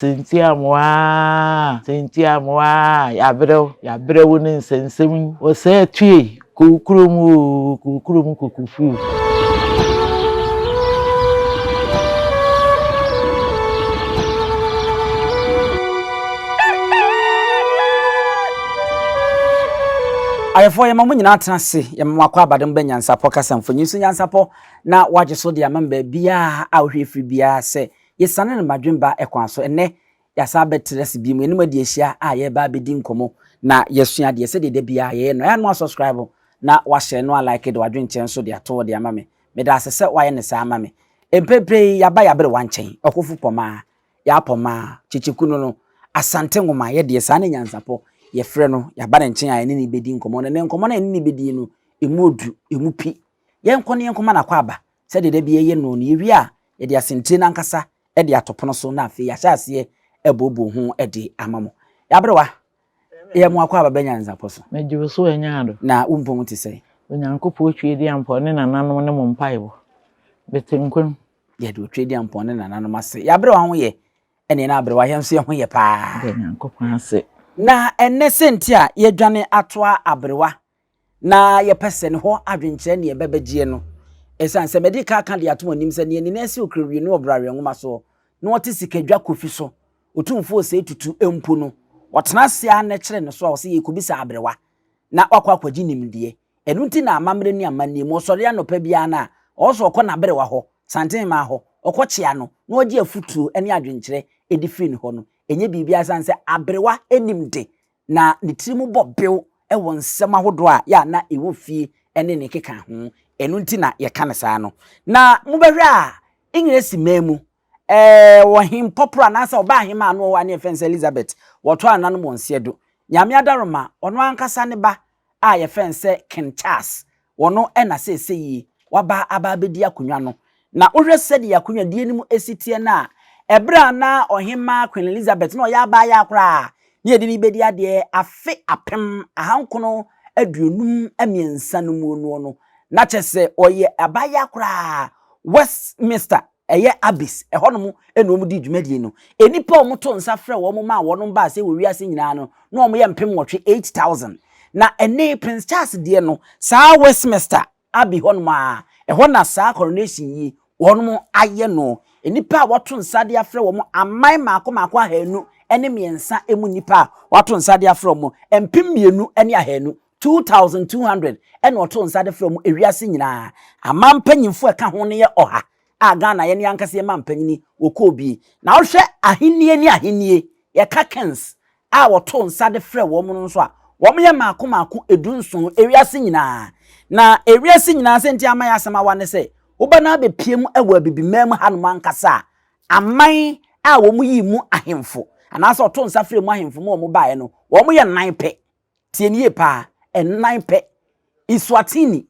Sɛntiamoaa, sɛntiamoaa, yɛabrɛ wo, yɛabrɛ wo ne nsɛnsɛm yi. Ɔsɛɛ tue, kɔ wo kurom oo, kɔ wo kurom kokofuo. Ayɛfoɔ yɛma mo nyinaa tena ase, yɛma mo akɔ abadom bɛ Nyansapɔ kasa mfonyin so Nyansapɔ na wagye so de ama me baabiara a wohwɛ firi biara sɛ Yɛsiane no madwemba kwan so. Ɛnnɛ, yɛasan abɛtra ase bio, yɛne mo adi ahyia a yɛreba abɛdi nkɔmmɔ na yɛasua adeɛ sɛdeɛ da biara yɛyɛ no. Ɛyɛ a na woasubscribe na woahyɛ na woalike de w'adwenkyerɛ nso de ato hɔ de ama me. Meda ase sɛ woayɛ no saa ama me. Mprempren yi, yɛaba yɛaberewa nkyɛn, Ɔkofo Pɔmaa, Yaa Pɔmaa, Kyekyeku no no, Asante Nwoma, yɛ deɛ saa ne nyansapɔ yɛfrɛ no. Yɛaba ne nkyɛn a yɛne no rebɛdi nkɔmmɔ. Na ɛnnɛ nkɔmmɔ no a yɛne no rebɛdi no, ɛmu ɔdu, ɛmu pi. Yɛnkɔ na yɛnkɔma no akwaaba sɛdeɛ da biara yɛyɛ no no. Yɛwie a, yɛde asɛntire no ankasa de ato pono so na afei yɛahyɛ aseɛ abooboo ho de ama mo. Yɛaberewa, yɛ mo akwaaba bɛnya nsapɔ so. Megye wo so anya ado. Na wo mpɔmu te sɛn? Onyankopɔn Tweediampɔn ne nananom ne mo mpaebɔ. Mete nkwa mu. Yɛde Otweediampɔn ne nananom ase. Yɛaberewa ho yɛ, ɛneɛ na aberewa yɛn nso yɛn ho yɛ paa. Yɛda Nyankopɔn ase. Na ɛnnɛ sɛnti a yɛadwane atoa aberewa na yɛpɛ sɛ ne hɔ adwenkyerɛ ne yɛbɛbɛgyeɛ no. Ɛsiane sɛ madi ka aka de ato mo anim sɛ nea ne nan si Okrowie ne Ɔbraweɛ nwoma soɔ na ɔte Sikadwa Kofi so, Otumfoɔ Osei Tutu mpo no, ɔtena ase ara na ɛkyere ne so a ɔsɛ yɛrekɔbisa aberewa na wakɔ akɔgye nimdeɛ. Ɛno nti na amammerɛ ne amanneɛ mu, ɔsɔre anɔpa biara no a, ɔwɔ sɛ ɔkɔ n'aberewa hɔ, Santenmaa hɔ, ɔkɔkyea no na ɔgye afotuo ne adwenkyerɛ de firi ne hɔ no. Ɛnyɛ biribiara ɛsiane sɛ aberewa nim de na ne tirim bɔ bew wɔ nsɛm ahodoɔ a yɛ a na ɛwɔ fie ne ne nkeka ho. Ɛno nti na yɛka no saa no. Na mobɛhwɛ a, Engiresi man mu, ɛɛ, ɔhempɔporɔ anaasɛ ɔbaa hemaa no wɔ hɔ a ne yɛfrɛ no sɛ Elizabeth, wɔtɔ ananom wɔ nseɛ do. Nyame adaworoma, ɔno ankasa ne ba a yɛfrɛ no sɛ King Charles, ɔno na seesei yi waba aba abɛdi akonnwa no. Na wohwɛ sɛdeɛ akonnwadie no mu si teɛ no a, ɛberɛ a na Ɔhemmaa Queen Elizabeth na ɔyɛ abaayaa koraa na yɛde no rebɛdi adeɛ afe 1953 no mu noɔ no, na kyerɛ sɛ ɔyɛ abaayaa koraa. Westminster Ɛyɛ Abyss, ɛhɔnom na wɔdii dwumadie no. Nnipa a wɔtoo nsa frɛɛ wɔn maa wɔnom baa sɛ wɔ wiase nyinaa no, na wɔyɛ mpemnwɔtwe, 8,000. Na ɛnnɛ yi Prince Charles deɛ no, saa Westminster Abbey hɔnom ara, ɛhɔ na saa coronation yi wɔnom ayɛ no. Nnipa a wɔato nsa de afrɛ wɔn, aman mmaako mmaako ahanu ne mmiɛnsa mu nnipa a wɔato nsa de afrɛ wɔn, 2200, 2,200 ɛna ɔtoo nsa de frɛ wɔn ewiase nyinaa. Aman mpanyinfoɔ a ɛka ho no yɛ ɔha a Ghana yɛne ankasa yɛn mampanyini wɔkɔɔ bi. Na wohwɛ ahennie ne ahennie, yɛka kings a wɔtoo nsa de frɛ wɔn no nso a, wɔn yɛ mmaako mmaako edunson ewiase nyinaa. Na ewiase nyinaa sɛ nti ama yɛ asɛm awa ne sɛ, woba no abɛpie mu wɔ abibiman mu hanom ankasa a, aman a wɔn yii mu ahemfo anaasɛ ɔtoo nsa frɛ mu ahemfo mu wɔn baeɛ no, wɔn yɛ nnan pɛ. Tie no yie paa, nnan pɛ. Eswatini,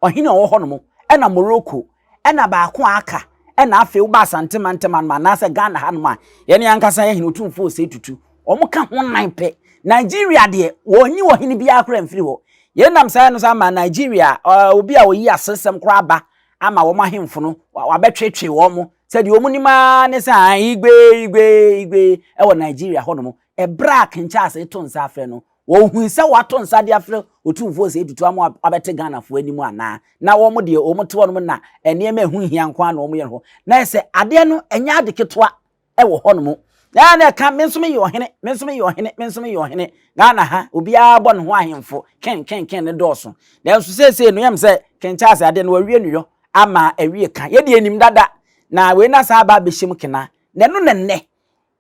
ɔhene a ɔwɔ hɔnom, ɛna Morocco, ɛna baako a aka, ɛna afei woba Asante mantam hanom anaasɛ Ghana hanom a, yɛn ankasa yɛn hene Otumfoɔ Osei Tutu, wɔn ka ho nnan pɛ. Nigeria deɛ, wɔnyi ɔhene biara koraa mfiri hɔ. Yɛn nam saa no so ama Nigeria, obi a ɔyi aseresɛm koraa aba ama wɔn ahemfo no, wabɛtwetwe wɔn sɛdeɛ wɔn nim ara ne sɛ igwe, igwe, igwe ɛwɔ Nigeria hɔnom. Ɛberɛ a King Charles reto nsa afrɛ no, wɔhui sɛ wato nsa de afrɛ Otumfoɔ Osei Tutu ama wabɛte Ghanafoɔ anim anaa? Na wɔn deɛ wɔn te hɔnom na nneɛma a ɛho nhia nko ara na wɔyɛ no hɔ. Na ɛsɛ adeɛ no ɛnyɛ ade ketewa wɔ hɔnom. Na na ɛka me nso meyɛ ɔhene, me nso meyɛ ɔhene, me nso meyɛ ɔhene. Ghana ha, obiara bɔ ne ho ahemfo, ken ken ken ne dɔɔso. Nanso seesei no yɛm sɛ King Charles adeɛ no wawie no yɔ ama awie ka. Yɛdeɛ yɛnim dada. Na wei na saa aba abɛhyɛ mu kena. Na ɛno na nnɛ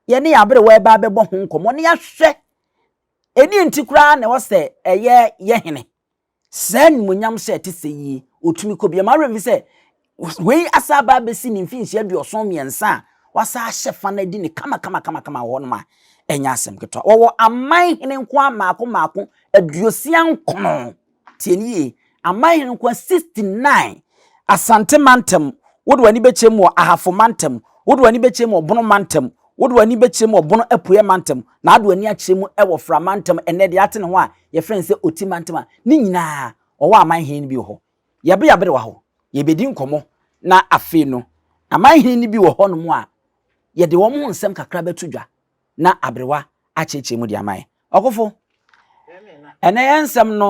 yɛne yɛn aberewa reba abɛbɔ ho nkɔmmɔ na yɛahwɛ ɛdeɛ nti koraa na ɛwɔ sɛ ɛyɛ yɛ hene saa animuonyam hyɛ ɛte sɛ yie ɔtumi kɔ bi ɛma werɛ mfi sɛ wei asa aba abɛsi ne mfinhyia 73 a wasa ahyɛ fa no adi ne kama kama kama kama wɔ hɔnom a ɛnyɛ asɛm ketewa. Wɔwɔ aman hene nko ara mmaako mmaako 69. Tie no yie, aman hene nko ara 69. Asante mantam, wode w'ani bɛkyerɛ mu wɔ Ahafo mantam, wode w'ani bɛkyerɛ mu wɔ Bono mantam, wode w'ani bɛkyerɛ mu wɔ Bono Apueɛ mantam, na wode w'ani akyerɛ mu wɔ Fra mantam, ɛnnɛ deɛ ate ne ho a yɛfrɛ no sɛ Oti mantam a, ne nyinaa wɔwɔ aman hene no bi wɔ hɔ. Yɛbeaberewa hɔ, yɛbɛdi nkɔmmɔ, na afei no, aman hene no bi wɔ hɔnom a, yɛde wɔn ho nsɛm kakra bɛto dwa. na aberewa akyerɛkyerɛ mu de ama yɛn. Ɔkofo, ɛnɛ yɛn nsɛm no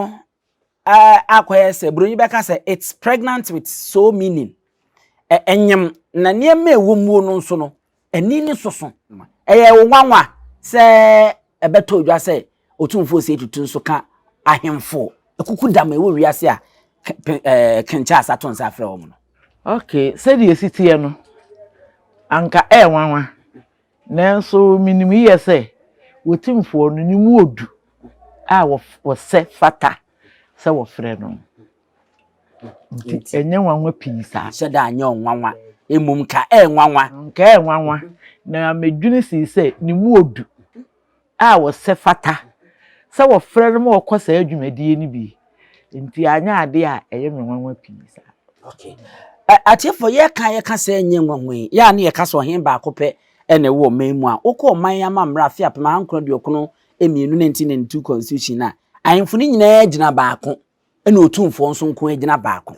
akɔyɛ sɛ buroni bɛka sɛ it's pregnant with so meaning. Ɛnyem na nneɛma a ɛwɔ muo no nso no, ani ne soso. Ɛyɛ wo nwanwa sɛ ɛbɛtɔ odwa sɛ Otumfoɔ Osei Tutu nso ka ahemfo akuku dam a ɛwɔ wiase a King Charles ato nsa afrɛ wɔn no. Okay, sɛdeɛ esi teɛ no, anka ɛyɛ nwanwa. Nanso menim yie sɛ Otumfoɔ no ne mu odu a wɔsɛ fata sɛ wɔfrɛ no. Nti ɛnyɛ nwanwa pii saa. Nhyɛ da anyɛ nwanwa. Mmom ka ɛyɛ nwanwa. Nka ɛyɛ nwanwa. Na medwene sii sɛ ne mu odu a wɔsɛ fata sɛ wɔfrɛ no ma wɔkɔ saa dwumadie no bi. Nti anyɛ adeɛ a ɛyɛ me nwanwa pii saa. Okay. Atiefoɔ, yɛka sɛ ɛnyɛ nwanwa yi, yɛ a ne yɛka sɛ ɔhen baako pɛ ɛna ɛwɔ ɔman mu a, wokɔ ɔman amammerɛ afe 1992, 1992 constitution a, ahemfo no nyinaa gyina baako ɛna Otumfoɔ nso nko gyina baako.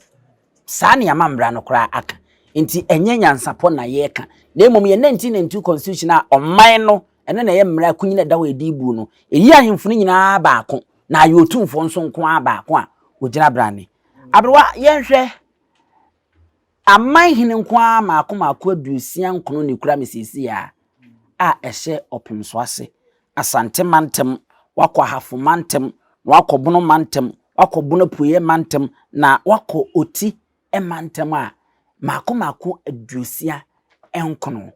Saa ne amammerɛ no koraa aka. Nti ɛnyɛ nyansapɔ na yɛreka. Na mmom yɛ 1992 constitution a ɔman no ɛno na ɛyɛ mmara kunyin ɛda hɔ edi bu no, ɛyi ahemfo no nyinaa baako na ayɛ Otumfoɔ nso nko ara baako a ogyina brane. Aberewa, yɛnhwɛ aman hene nko ara maako maako 69 ne kura me seesei a ɛhyɛ ɔpem so ase. Asante mantam, wakɔ Ahafo mantam, wakɔ Bono mantam, wakɔ Bono Apueɛ mantam, na wakɔ Oti mantam a maako maako 69.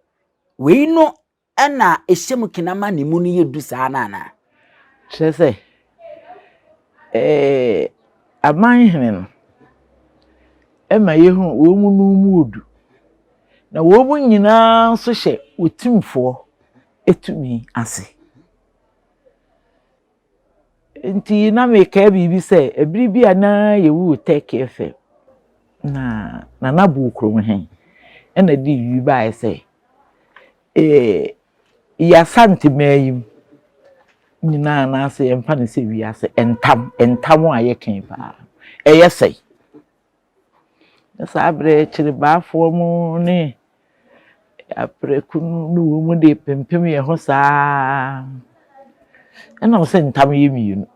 Wei no ɛna ɛhyɛ mu kena ma ne mu no yɛ du saa no anaa? Kyerɛ sɛ aman hene no ɛma yɛhu wɔn mu no mu odu. Na wɔn mu nyinaa nso hyɛ Otumfoɔ etumi ase. Nti na mekae biribi sɛ ebiri bi a na yɛwɔ Tech FM na Nana bu kurom he ɛna de biribi baeɛ sɛ yɛasante man yi mu nyinaa anaasɛ yɛmfa no sɛ wiase ntam ntam a yɛka paa ɛyɛ sɛe. Na saa berɛ kyerɛbaafoɔ mu ne aprɛko ne wɔn mu de pempem yɛn ho saa. Ɛna sɛ ntam yɛ mmienu.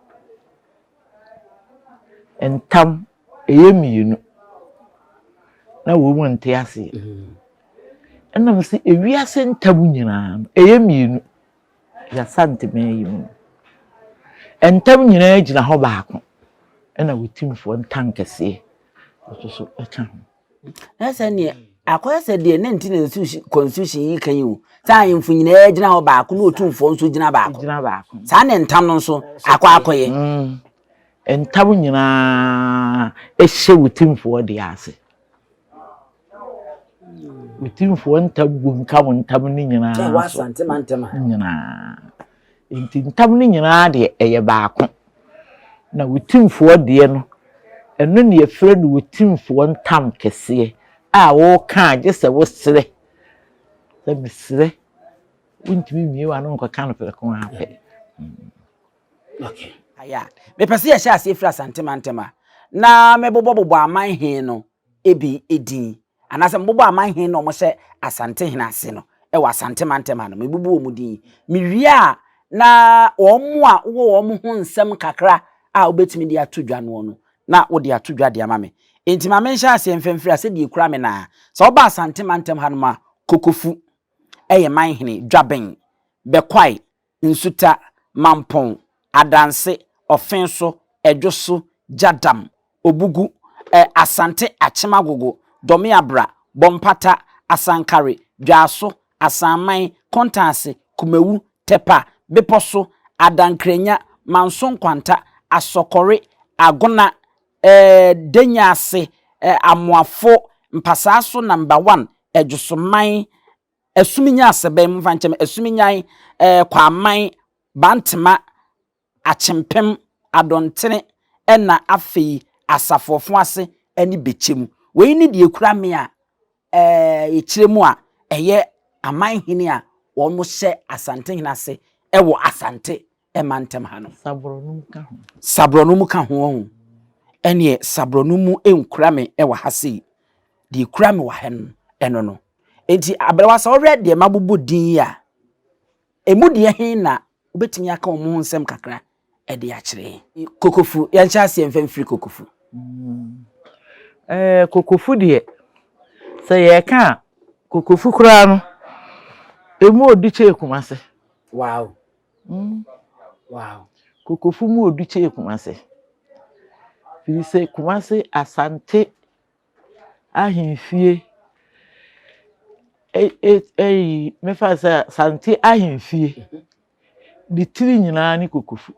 Ntam ɛyɛ mmienu. Na wɔn mu nte aseɛ. Ɛnam sɛ ewiase ntam nyinaa no ɛyɛ mmienu. Yɛasante man yi mu. Ntam nyinaa gyina hɔ baako. Ɛna Otumfoɔ ntam kɛseɛ nso so ɛka ho. Ɛsɛ neɛ akɔyɛ sɛ deɛ 1992 constitution yi ka yi o, sɛ ahemfo nyinaa gyina hɔ baako na Otumfoɔ nso gyina baako. Gyina baako. Saa ne ntam no nso akɔ akɔyɛ. Ntam nyinaa ɛhyɛ Otumfoɔ deɛ ase. Otumfoɔ ntam bu nka wo ntam no nyinaa ɛwɔ so. Asante mantam ha. Nyinaa. Nti ntam no nyinaa deɛ ɛyɛ baako. Na Otumfoɔ deɛ no, ɛno ne yɛfrɛ no Otumfoɔ ntam kɛseɛ a wɔreka a gye sɛ wosrɛ. Sɛ mesrɛ, wontumi mmie w'ano nkɔka no prɛko ara pɛ. Okay. Aya. Mepɛ sɛ yɛhyɛ aseɛ firi Asante mantam a na mebobɔbobɔ aman hen no ebi edin anaasɛ mebobɔ aman hen na wɔhyɛ Asante hene ase no ɛwɔ Asante mantam ha no, mebubu wɔn din. Mewie a, na wɔn a wowɔ wɔn ho nsɛm kakra a wobɛtumi de ato dwa noɔ no na wode ato dwa de ama me. Enti ma menhyɛ aseɛ mfɛmfiri a sɛdeɛ ekura me naa. Sɛ woba Asante mantam ha nom a, Kokofu ɛyɛ man hene, Dwaben, Bɛkwae, Nsuta, Mampɔn, Adanse, Ɔfenso, Ɛdwoso, Gyadam, Obugu, Asante Akyem-Agogo, Dɔmeabra, Bɔmpata, Asankare, Dwaaso, Asanman, Kontaase, Kumawu, Tɛpa, Bepɔso, Adankranya, Manso Nkwanta, Asɔkɔre, Agona, Denyaase, Amoafo, Mpasaaso number 1, Ɛdwosoman, Asuminya Asɛbɛn, momfa nkyɛn me, Asuminyan, Kwaman, Bantema, Akyempem, Adɔntene, ɛna afei Asafoɔfo ase ne Bɛkyɛm. Wei ne deɛ ekura me a ɛkyerɛ mu a ɛyɛ amanhene a wɔn hyɛ Asantehene ase ɛwɔ Asante mantam ha no. Saborɔnum ka ho. Saborɔnum ka ho ɔho. Ɛneɛ saborɔnum nkura me ɛwɔ ha sei. Deɛ ekura me wɔ ha no ɛno no. Enti aberewa, sɛ ɔhwɛ deɛ mabobɔ din yi a, Emu deɛ he na wobɛtumi aka wɔn ho nsɛm kakra de akyerɛ yɛn? Kokofu, yɛnhyɛ aseɛ mfa mfiri Kokofu. Ɛɛ, Kokofu deɛ, sɛ yɛreka a, Kokofu koraa no, emu ɔdu kyɛɛ Kumase. Wow. Wow. Kokofu mu ɔdu kyɛɛ Kumase. Firi sɛ Kumase Asante ahemfie ɛyi mefa sɛ Asante ahemfie ne tiri nyinaa ne Kokofu.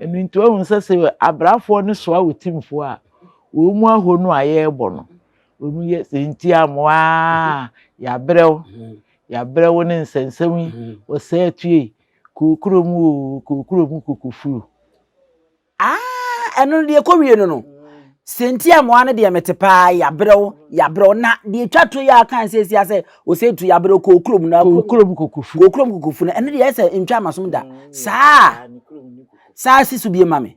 Ɛno nti wahu sɛ sɛ abrafoɔ no soa wɔ timfoɔ a wɔn mu ahonu a yɛrebɔ no wɔn yɛ sɛ nti amoa yɛabrɛw yɛabrɛw ne nsɛnsɛm yi wɔsɛ atue kookuro mu o kookuro mu Kokofu. Ah, ɛno no deɛ ɛkɔwie no no. Sɛnti a mmoa no deɛ mete paa yɛabrɛ wo yɛabrɛ wo na deɛ ɛtwa to yɛ aka sɛsi asɛ ɔsɛ tu yɛabrɛ wo kɔɔ kurom na Kɔɔ kurom Kokofu. Kɔɔ kurom Kokofu no ɛno deɛ ɛsɛ ntwa amasom da saa saa si so bie ma me.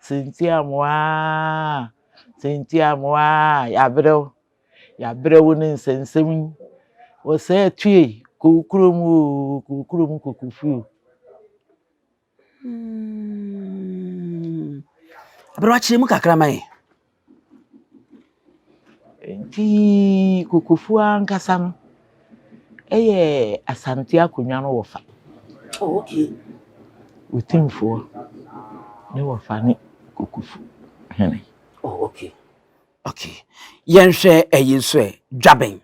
Sɛnti a mmoa sɛnti a mmoa yɛabrɛ wo yɛabrɛ wo ne nsɛnsɛm yi wɔsɛ atue kɔɔ kurom o kɔɔ kurom Kokofu. Aberewa kyerɛ mu kakra ma yɛn. Nti Kokofu ankasa no ɛyɛ Asante akonnwa no wɔfa. Oh, okay. Otumfoɔ ne wɔfa ne Kokofu hene. Oh, okay. Okay. Yɛnhwɛ ɛyi nso ɛ, Dwabɛn.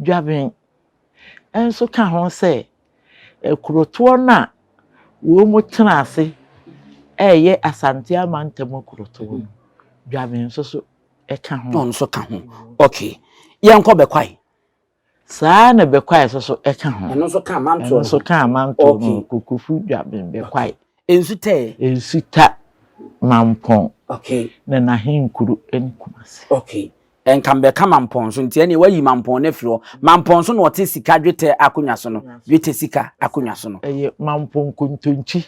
Dwaben nso ka ho sɛ akurotoɔ no a wɔn tena ase ɛreyɛ Asante amantam akurotoɔ no, Dwaben nso so ka ho. Ɔno nso ka ho. Okay. Yɛnkɔ Bɛkwae. Saa na Bɛkwae nso so ka ho. Ɛno nso ka amantoɔ no. Ɛno nso ka amantoɔ no. Kokofu, Dwaben, Bɛkwae. Nsu tɛ. Nsuta Mampɔn. Okay. Na n'ahenkuro ne Kumasi. Okay. Nka mbɛka Mampɔn so nti ɛneɛ wayi Mampɔn no afiri hɔ. Mampɔn so na ɔte sika dwetɛ akonnwa so no. Dwetɛ sika akonnwa so no. Ɛyɛ Mampɔn Kontonkyi.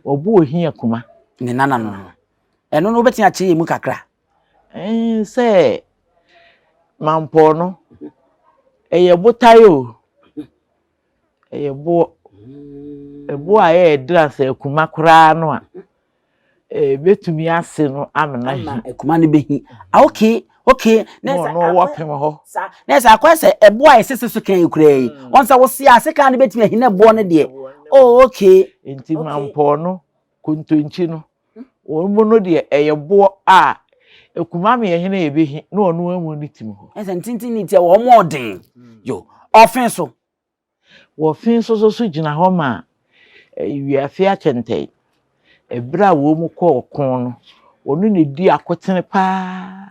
Ɔbo Ohia Kuma. Ne nana no no. Ɛno no wobɛtumi akyerɛ yɛn mu kakra. Sɛ Mampɔn no ɛyɛ botae o. Ɛyɛ boɔ. Ɛboɔ a ɛyɛ dra sɛ akuma koraa no a ɛbɛtumi ase no amena hi. Ama akuma no bɛhi. Ah, okay, okay. Na ɔno ɔwɔ pem hɔ. Na sɛ akɔyɛ sɛ ɛboɔ a ɛsese so kan yi koraa yi. Wɔn sɛ wɔsi ase kan no bɛtumi ahi na ɛboɔ no deɛ. Oh, okay. Nti Mampɔn no, Kontonkyi no, wɔn mu no deɛ ɛyɛ boɔ a akuma mmiɛnhene yɛ bɛhi na ɔno amu no tim hɔ. Ɛsɛ ntenten ne tia wɔn ɔden. Yo, ɔfe so. Wɔfe nso so so gyina hɔ ma wiase akyɛntɛn. Ɛberɛ a wɔn mu kɔɔ ɔko no, ɔno na edi akotene paa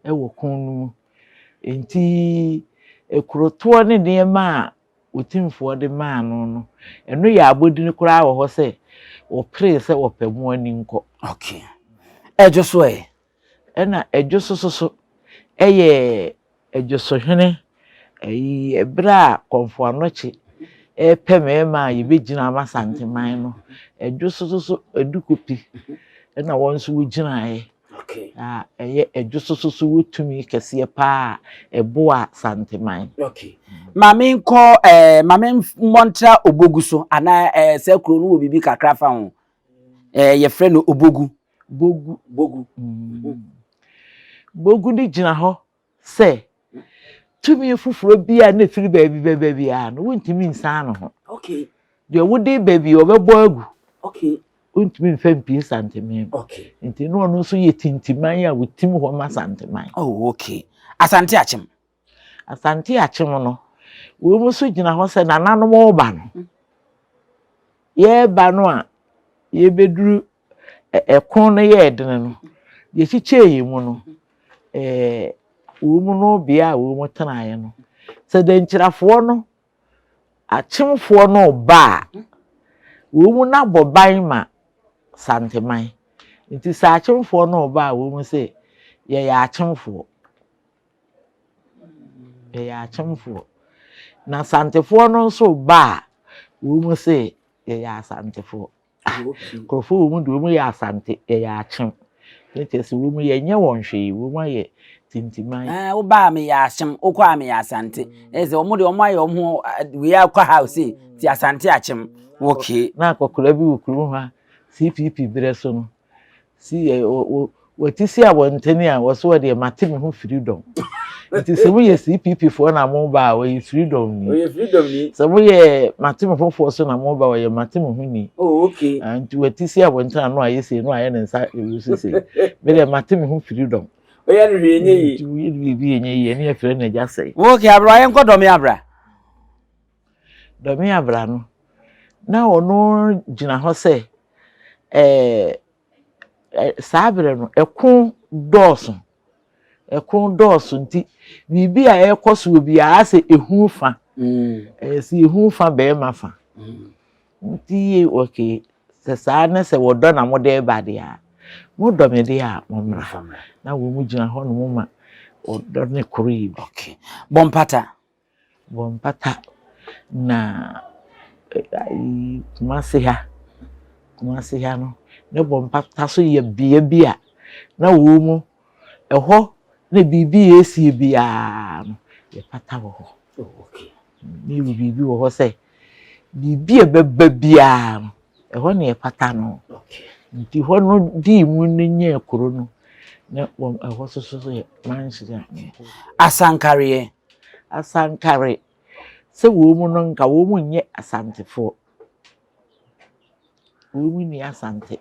ɛwɔ ko no mu. Nti akurotoɔ ne nneɛma a Otumfoɔ de maa no no, ɛno yɛ abodin koraa wɔ hɔ sɛ wɔperee sɛ wɔpɛ mo ani nkɔ. Okay. Ɛdwo so ɛ? Ɛna ɛdwo so so so ɛyɛ Ɛdwosohene ɛyi ɛberɛ a Kɔmfo Anɔkye ɛrepɛ mmarima a yɛbɛgyina ama Asanteman no, ɛdwo so so so Adukopi ɛna wɔn nso wɔgyinaeɛ. Okay. A ɛyɛ ɛdwo so so so wɔ tumi kɛseɛ paa a ɛboa Asanteman. Okay. Maame nkɔ ɛɛ maame mmɔntra Obogu so anaa ɛɛ sɛ kuro no wɔ biribi kakra fa ho. Ɛɛ yɛfrɛ no Obogu. Bogu. Bogu. Bogu no gyina hɔ sɛ tumi foforɔ bi a na efiri baabi baabi biara no wontumi nsan no ho. Okay. Deɛ wode baabi ɔbɛbɔ agu. Okay. Wontumi mfa mpie Santeman mu. Okay. Nti na ɔno nso yɛ tintiman a wotim hɔ ma Santeman. Oh, okay. Asante Akyem. Asante Akyem no, wɔn nso gyina hɔ sɛ nananom reba no. Yɛreba no a yɛbɛduru ɛko no yɛɛ dene no, yɛkyekyɛɛ yɛn mu no, wɔn mu no bea a wɔn mu tenaeɛ no, sɛ dankyirafoɔ no, akyemfoɔ no ba a, wɔn mu no abɔ ban ma Santeman. Nti sɛ akyemfoɔ no ba a, wɔn mu sɛ yɛyɛ akyemfoɔ. Yɛyɛ akyemfoɔ. Na Santefoɔ no nso ba a, wɔn mu sɛ yɛyɛ Asantefoɔ. Nkurɔfoɔ wɔ mu de wɔn yɛ Asante, yɛyɛ akyem. Ne kyerɛ sɛ wɔn mu yɛnyɛ wɔn hwee, wɔn mu ayɛ Tintiman. Ɛɛ wobaa a meyɛ Akyem, wokɔ a meyɛ Asante. Ɛyɛ sɛ wɔn deɛ wɔn ayɛ wɔn ho wei akɔ ha sei, ti Asante Akyem. Okay. Na akɔkora bi wɔ kurom hɔ a CPP berɛ so no, si ɛ wɔ wɔte si abɔntene a wɔso wɔ deɛ mate me ho freedom. Nti sɛ moyɛ CPP foɔ na moba a wɔyɛ freedom ni. Wɔyɛ freedom ni. Sɛ moyɛ mate me ho foɔ so na moba wɔyɛ mate me ho ni. Oh okay. Ah, nti wɔte si abɔntene ano ayɛ sei no ayɛ ne nsa ewu so sei. Me deɛ mate me ho freedom. Oyɛ no hwee nyɛ yie. Nti woyɛ no biribi ɛnyɛ yie ɛne yɛfrɛ no agya sɛe. Okay abra yɛnkɔ Dɔme Abra. Dɔme Abra no na ɔno gyina hɔ sɛ ɛɛ saa berɛ no ɛko dɔɔso ɛko dɔɔso nti biribi a ɛrekɔ soɔ biara sɛ ehu fa ɛyɛ sɛ ehu fa bɛrima fa nti yie okay sɛ saa ne sɛ wɔdɔ na mode reba deɛ a modɔ me deɛ a mommra na wɔn mu gyina hɔ nom ma ɔdɔ ne koro yi bi. Okay bɔ mpata. Bɔ mpata na Kumasi ha, Kumasi ha no, ne bɔ mpata so yɛ bea bi a na wɔn mu ɛhɔ na biribi a ɛresie biara no, yɛpata wɔ hɔ. Ne yɛwɔ biribi wɔ hɔ sɛ biribi a ɛbɛba biara no, ɛhɔ na yɛpata no. Nti hɔ no dii mu no nyɛɛ kuro no, na wɔn ɛhɔ nso so yɛ manhyia. Asankareɛ. Asankare, sɛ wɔn mu no nka wɔn mu nyɛ Asantefoɔ. Wɔn mu nni Asante.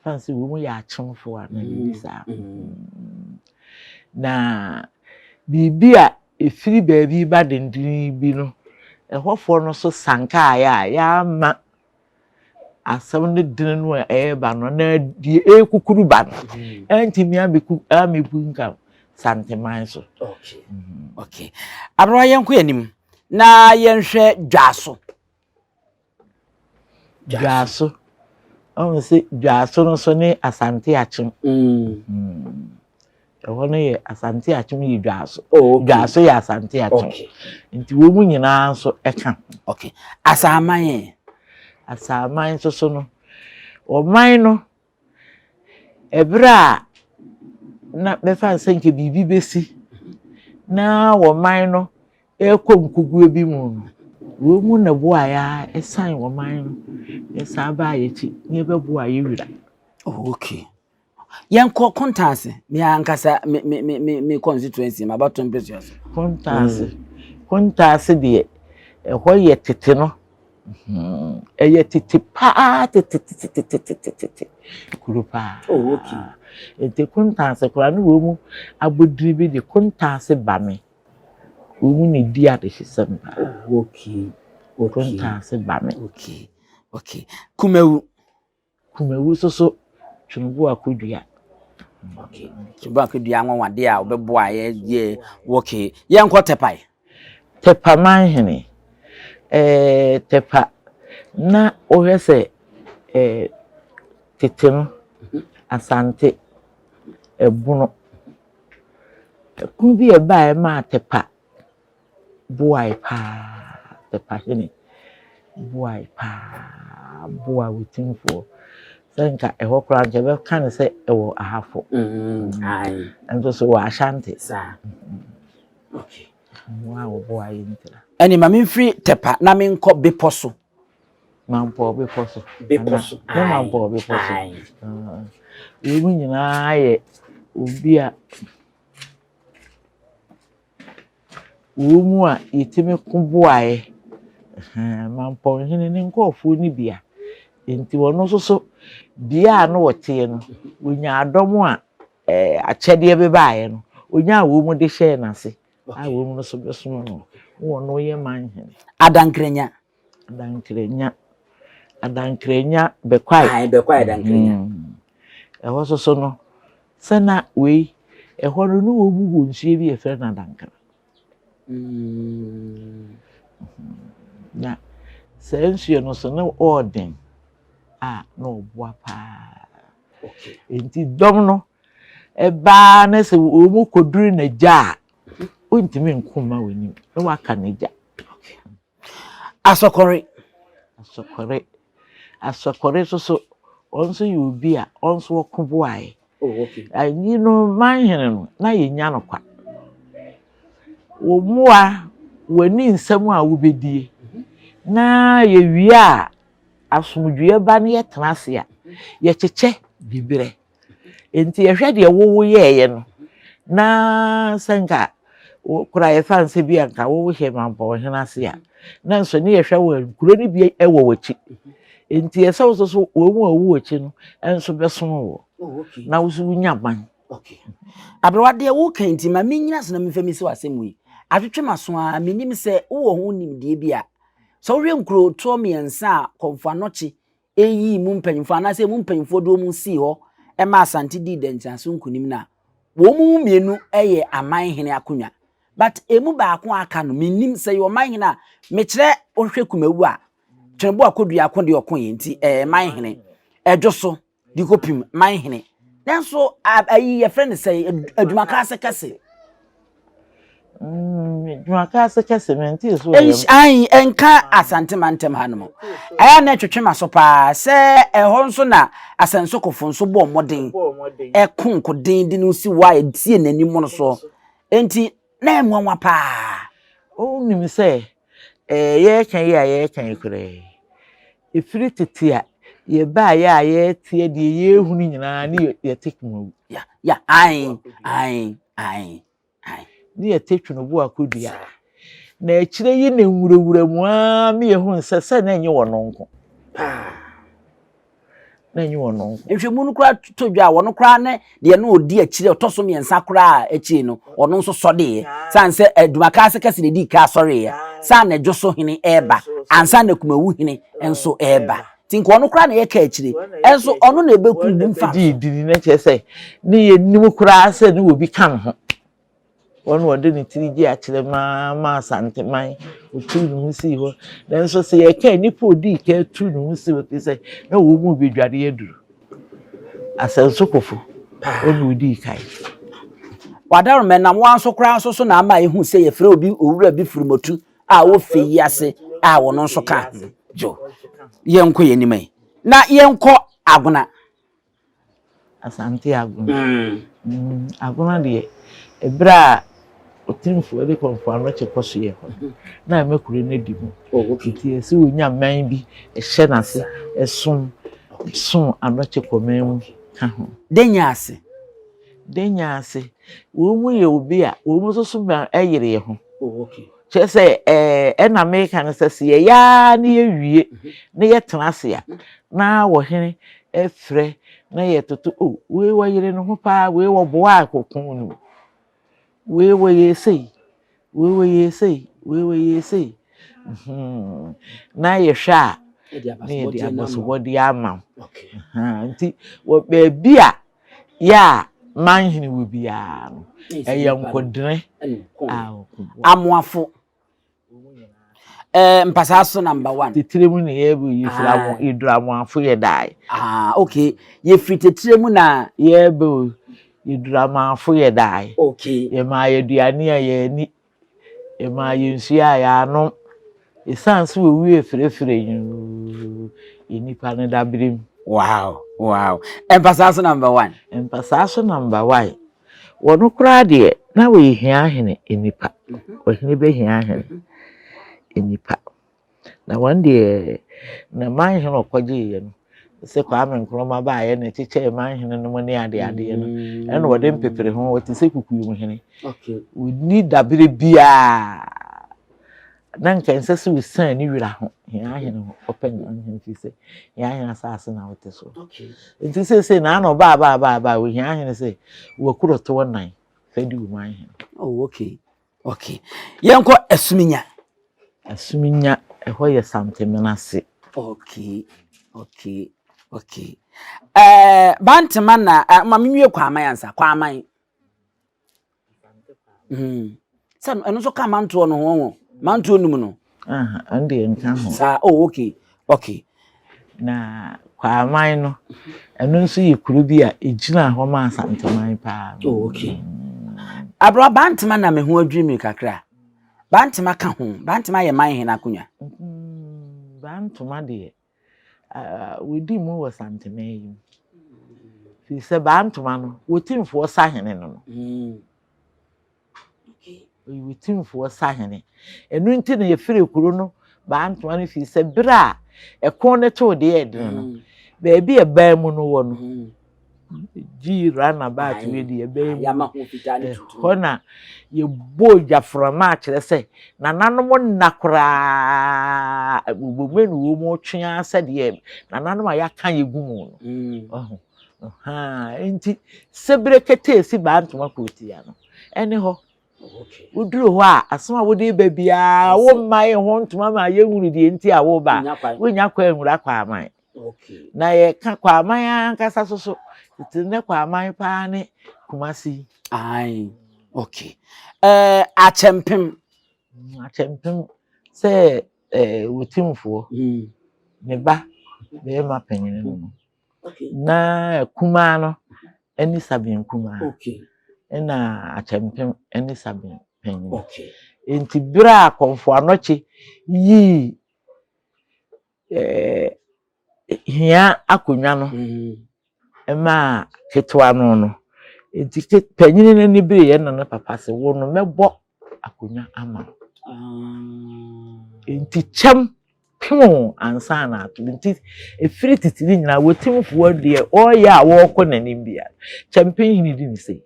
Fan sɛ wɔn mu yɛ Akyemfoɔ anaa biribi saa. Na biribi a ɛfiri baabi ba dendenen bi no, ɛhɔfoɔ no nso sankaeɛ a yɛama asɛm no dene no a ɛreba no na deɛ ɛrekukuru ba no ɛntumi abɛku amɛbu nka Santeman so. Okay. Okay. Aberewa yɛnkɔ anim na yɛnhwɛ Dwaso. Dwaso. Ɔhu sɛ Dwaso no nso ne Asante Akyem. Mm. Ɛhɔ no yɛ Asante Akyem yɛ Dwaso. Oh, okay. Dwaso yɛ Asante Akyem. Okay. Nti wɔn mu nyinaa nso ɛka ho. Okay. Asaman yɛ. Asaman nso so no, ɔman no, ɛberɛ a na bɛfa no sɛ nka biribi bɛsi na ɔman no ɛrekɔ nkuguo bi mu no, wɔn mu na boaeɛ ara ɛsan ɔman no ɛsan baa yɛn akyi na yɛbɛboa yɛn wura. Oh, okay. Yɛnkɔ Kontaase, me ankasa me me me me me constituency, m'abatoɔ mpɛsua so. Kontaase, Kontaase deɛ ɛhɔ yɛ tete no, hmm, ɛyɛ tete paa tetetetetetete kuro paa. Oh, okay. Nti Kontaase koraa ne wɔn mu abodini bi de Kontaase Bame. Wɔn mu na edi adehyesɛm paa. Oh, okay. Okay. Kontaase Bame. Okay. Okay. Kumawu. Kumawu nso so Twene Akodua. Okay. Twene Akodua anwanwadeɛ a wɔbɛboa yɛ yɛ okay. Yɛnkɔ Tɛpae. Tɛpa manhene. Ɛɛ Tɛpa na wohwɛ sɛ ɛɛ tete no Asante ɛbono ɛko bi a ɛbaeɛ maa Tɛpa boae paa, Tɛpahene boae paa, boa Otumfoɔ. Sɛ nka ɛhɔ koraa nka yɛbɛka no sɛ ɛwɔ Ahafo. Nso so wɔ Ashanti. Saa. Okay. Mmoa a wɔboa yɛ ntira. Ɛne ma memfiri Tɛpa na menkɔ bepɔ so. Mampɔw bepɔ so. Bepɔ so. Ne Mampɔw bepɔ so. Wei mu nyinaa yɛ obi a Wɔ mu a yɛtumi ko boaeɛ, Mampɔnhene ne nkurɔfoɔ no bi a, enti ɔno nso so bea a na ɔteɛ no, ɔnyaa dɔm a akyɛdeɛ bi baeɛ no, ɔnyaa wɔn de hyɛɛ n'ase a wɔn nso bɛsom no, na ɔno yɛ manhene. Adankranya. Adankranya. Adankranya Bɛkwae. Ae, Bɛkwae Adankranya. Ɛhɔ nso so no, Sɛ na wei, ɛhɔ no ne wɔn wɔ nsuo bi yɛfrɛ no adankra. Na saa nsuo no so ne ɔɔden a na ɔboa paa. Nti dɔm no ɛbaa ne sɛ wɔn kɔduru n'agya a, wontumi nko mma w'anim na waka n'agya. Asɔkɔre. Asɔkɔre. Asɔkɔre nso so, ɔno nso yɛ obi a ɔno nso ɔko boaeɛ. Oh, okay. Ayi no manhene no na yɛnya no kwa. Wo mmoa w'ani nsɛm a wobɛdie na yɛwie a asomdwoeɛ ba na yɛtena ase a yɛkyekyɛ diberɛ. Nti yɛhwɛ deɛ wowo yɛɛyɛ no na sɛ nka koraa yɛfa no sɛ bi a nka wowo hyɛ mampɔnhene ase a na nso ne yɛhwɛ wɔ nkuro no bi wɔ w'akyi. Nti ɛsɛ wo nso so wɔn mu a wɔwɔ w'akyi no nso bɛsom wɔ oh, na wo nso wonya ban. Okay. Aberewa deɛ woka nti ma menyina so na memfa mi sɛ w'asɛm wei. Atwetwe m'aso ara menim sɛ wowɔ ho nimdeɛ bi a sɛ wohwɛ nkurotoɔ mmiɛnsa a Kɔmfo Anɔkye yii mu mpanyimfoɔ anaasɛ emu mpanyimfoɔ de wɔn sii hɔ ma Asante dii Dankyina so nkunim no a, wɔn mu mmienu yɛ aman hene akonnwa. But emu baako a aka no, mennim sɛ yɛ ɔman hene a, mekyerɛ wohwɛ Kumawu a, Twenebo Akodua ako deɛ ɔko yɛ nti ɛyɛ man hene. Ɛdwo so de kɔpim man hene. Nanso ayi yɛfrɛ no sɛ adwumaka ase kɛse. Dwumaka ase kɛse mente so wɔ Ayi ɛnka Asante mantam ha no mu. Ɛyɛ na ɛtwetwe ma so paa sɛ ɛhɔ nso na asɛnsokofo nso bɔɔ mmɔden ɛko nkoden de no si wɔ a ɛtie n'anim no so. Enti na ɛnwanwa paa. Wonim sɛ yɛreka yi a yɛreka yi koraa ɛfiri tete a yɛbaeɛ a yɛteɛ deɛ yɛhunu nyinaa ne yɛte Kumawu. Ya ya ae ae ae. Ne yɛte Twenobo Akodua. Na akyire yi na nwurawura mu ara ma yɛhunu sɛ sɛ na ɛnyɛ wɔn nko. Na ɛnyɛ wɔn nko. Nhwɛmu no koraa to dwa a wɔn koraa ne deɛ na ɔdi akyire ɔtɔ so mmiɛnsa koraa akyire no ɔno nso sɔdeeɛ. Sane sɛ Adwumaka ase kɛse na ɛdii ka sɔreeɛ. Sane na Dwo so hene ɛreba ansa na Kumawu hene nso ɛreba. Nti nka ɔno koraa na yɛka akyire. Ɛnso ɔno na ɛbɛku bu mfa so. Dini na kyerɛ sɛ ne yɛnim koraa sɛ ne obi ka ne ho. Wɔn na wɔde ne tiri gye akyerɛ maa ma Asanteman ɔtuu ne ho sii hɔ. Nanso sɛ yɛka nnipa a ɔdii kan tuu ne ho sii hɔ te sɛ na wɔn mu bɛdware aduru. Asɛnsokofo wɔn na ɔdii kan. Wadaroma nam wɔn nso koraa nso so na ama ehu sɛ yɛfrɛ obi owura bi Furimotu a ɔwɔ fɛ yi ase a ɔno nso ka ho. Joe, yɛnkɔ yɛn anim yi na yɛnkɔ Agona. Asante Agona. Mm. Agona deɛ, ɛberɛ a Otumfoɔ de Kɔmfo Anokye kɔ so yɛ hɔ no, na ɛma kuro no di mu. Oh, okay. Nti ɛsɛ wɔnya man bi ɛhyɛ n'ase, ɛsom, som Anokye kɔman mu ka ho. Dɛn ase? Dɛn ase? Wɔn mu yɛ obi a wɔn nso so ma ɛyere yɛ ho. Oh, okay. Kyerɛ sɛ ɛɛ ɛna meka no sɛ sɛ yɛyɛ ara na yɛwie na yɛtena ase a na ɔhene frɛ na yɛtoto o wei wɔyere ne ho paa wei wɔboa akɔko no wei wɔyɛ sei wei wɔyɛ sei wei wɔyɛ sei hmm. Na yɛhwɛ a na yɛde abɔsobɔdeɛ ama wo nti wɔ baabi a yɛ a manhene wɔ biara no, ɛyɛ nkodene a ɔkoboa. Amoafo. Eh, mpasaa so number one. Tetire mu na yɛbu yɛfiri amo yɛduru amoafo yɛ dae. Ah, okay. Yɛfiri tetire mu na. Yɛbɛ yɛduru amoafo yɛ dae. Okay. Yɛmaa yɛ aduane a yɛani. Yɛmaa yɛn nsuo a yɛanom. Ɛsiane sɛ owu afirafira yɛn oo, yɛn nipa no dabere mu. Wow, wow. Mpasaa so number one. Mpasaa so number one. Wɔn koraa deɛ, na wɔyɛ hiahene nnipa. Ɔhene bɛhia hene nnipa. Na wɔn deɛ, na manhene ɔkɔgyeeɛ no, sɛ Kwame Nkrumah baeɛ na ɛkyekyɛɛ manhene no mu ne adeadeɛ no, mm. ɛna wɔde mpepere ho, wɔte sɛ kukuo hene. Wɔnni dabere biara. Na nka ɛnsɛ sɛ ɔsiane ne wira ho, hia ahene ho, ɔpɛ ne ahene firi sɛ hia ahene asase na wote so. Nti seesei na ana ɔbaa baa baa baa ohia ahene sɛ wɔakurɔ toɔ nan fɛ di wɔn ahene. Oh, okay. Okay. Yɛnkɔ Asuminya. Asuminya, ɛhɔ yɛ Santemena ase. Okay. Okay. Okay. Eh, Bantama na eh, ma menwie Kwaman ansa. Kwaman. Mm. Sɛ ɛno nso ka mantoɔ no ho ho. Mantoɔ num no. Aha, ɛno deɛ nka ho. Saa, oh, okay. Okay. Na Kwaman no, ɛno nso yɛ kuro bi a ɛgyina hɔ ma Asanteman paa. Oh, okay. Aberewa Bantama na me ho adwiri me kakra. Bantama ka ho. Bantama yɛ man hene akonnwa. Bantama deɛ, wɔdi mu wɔ Santeman yi mu. Firi sɛ baa ntoma no, Wotimfoɔ sahene no no. Ɔyɛ Wotimfoɔ sahene. Ɛno nti na yɛfrɛ kuro no baa ntoma no firi sɛ berɛ a ɛko no too deɛ ɛdene no, baabi a ɛbaa mu no wɔ no, gyii run about wei deɛ ɛbaa mu no, ɛhɔ na yɛbɔɔ gyaframa a kyerɛ sɛ nananom nna koraa, wɔbɔ mu wɔn retwe ara sɛdeɛ nananom a yɛaka yɛ gu mu no. Ɔho. Ɔhaa, nti sɛberɛ ketee si baa ntoma kurotia no, ɛne hɔ. Woduru hɔ a, asɛm a wode ba biara, womma yɛ ho ntoma ma yɛnhunu deɛ nti a woreba. Wonnya kwan nwura Kwaman. Na yɛka Kwaman ankasa so so, tete nnɛ Kwaman paa ne Kumasi yi. Ae, okay. Eh, Akyɛmpem. Akyɛmpem sɛ eh, Otumfoɔ, ne ba bɛrima panyin no no. Na kumaa no ne Sabin kumaa. Ɛna Akyɛmpem ne Sabin panyin. Nti berɛ a Kɔmfo Anɔkye yii eh, hia akonnwa no mm. maa ketewa no no, nti panyin no ani bereeɛ na ne papa sɛ wo no mɛbɔ akonnwa ama wo. Ah. Nti kyɛm pem ansa na ato. Nti ɛfiri tete no nyinaa wɔtimfoɔ deɛ ɔreyɛ a wɔrekɔ n'anim biara kyɛmpen hene di ne sei.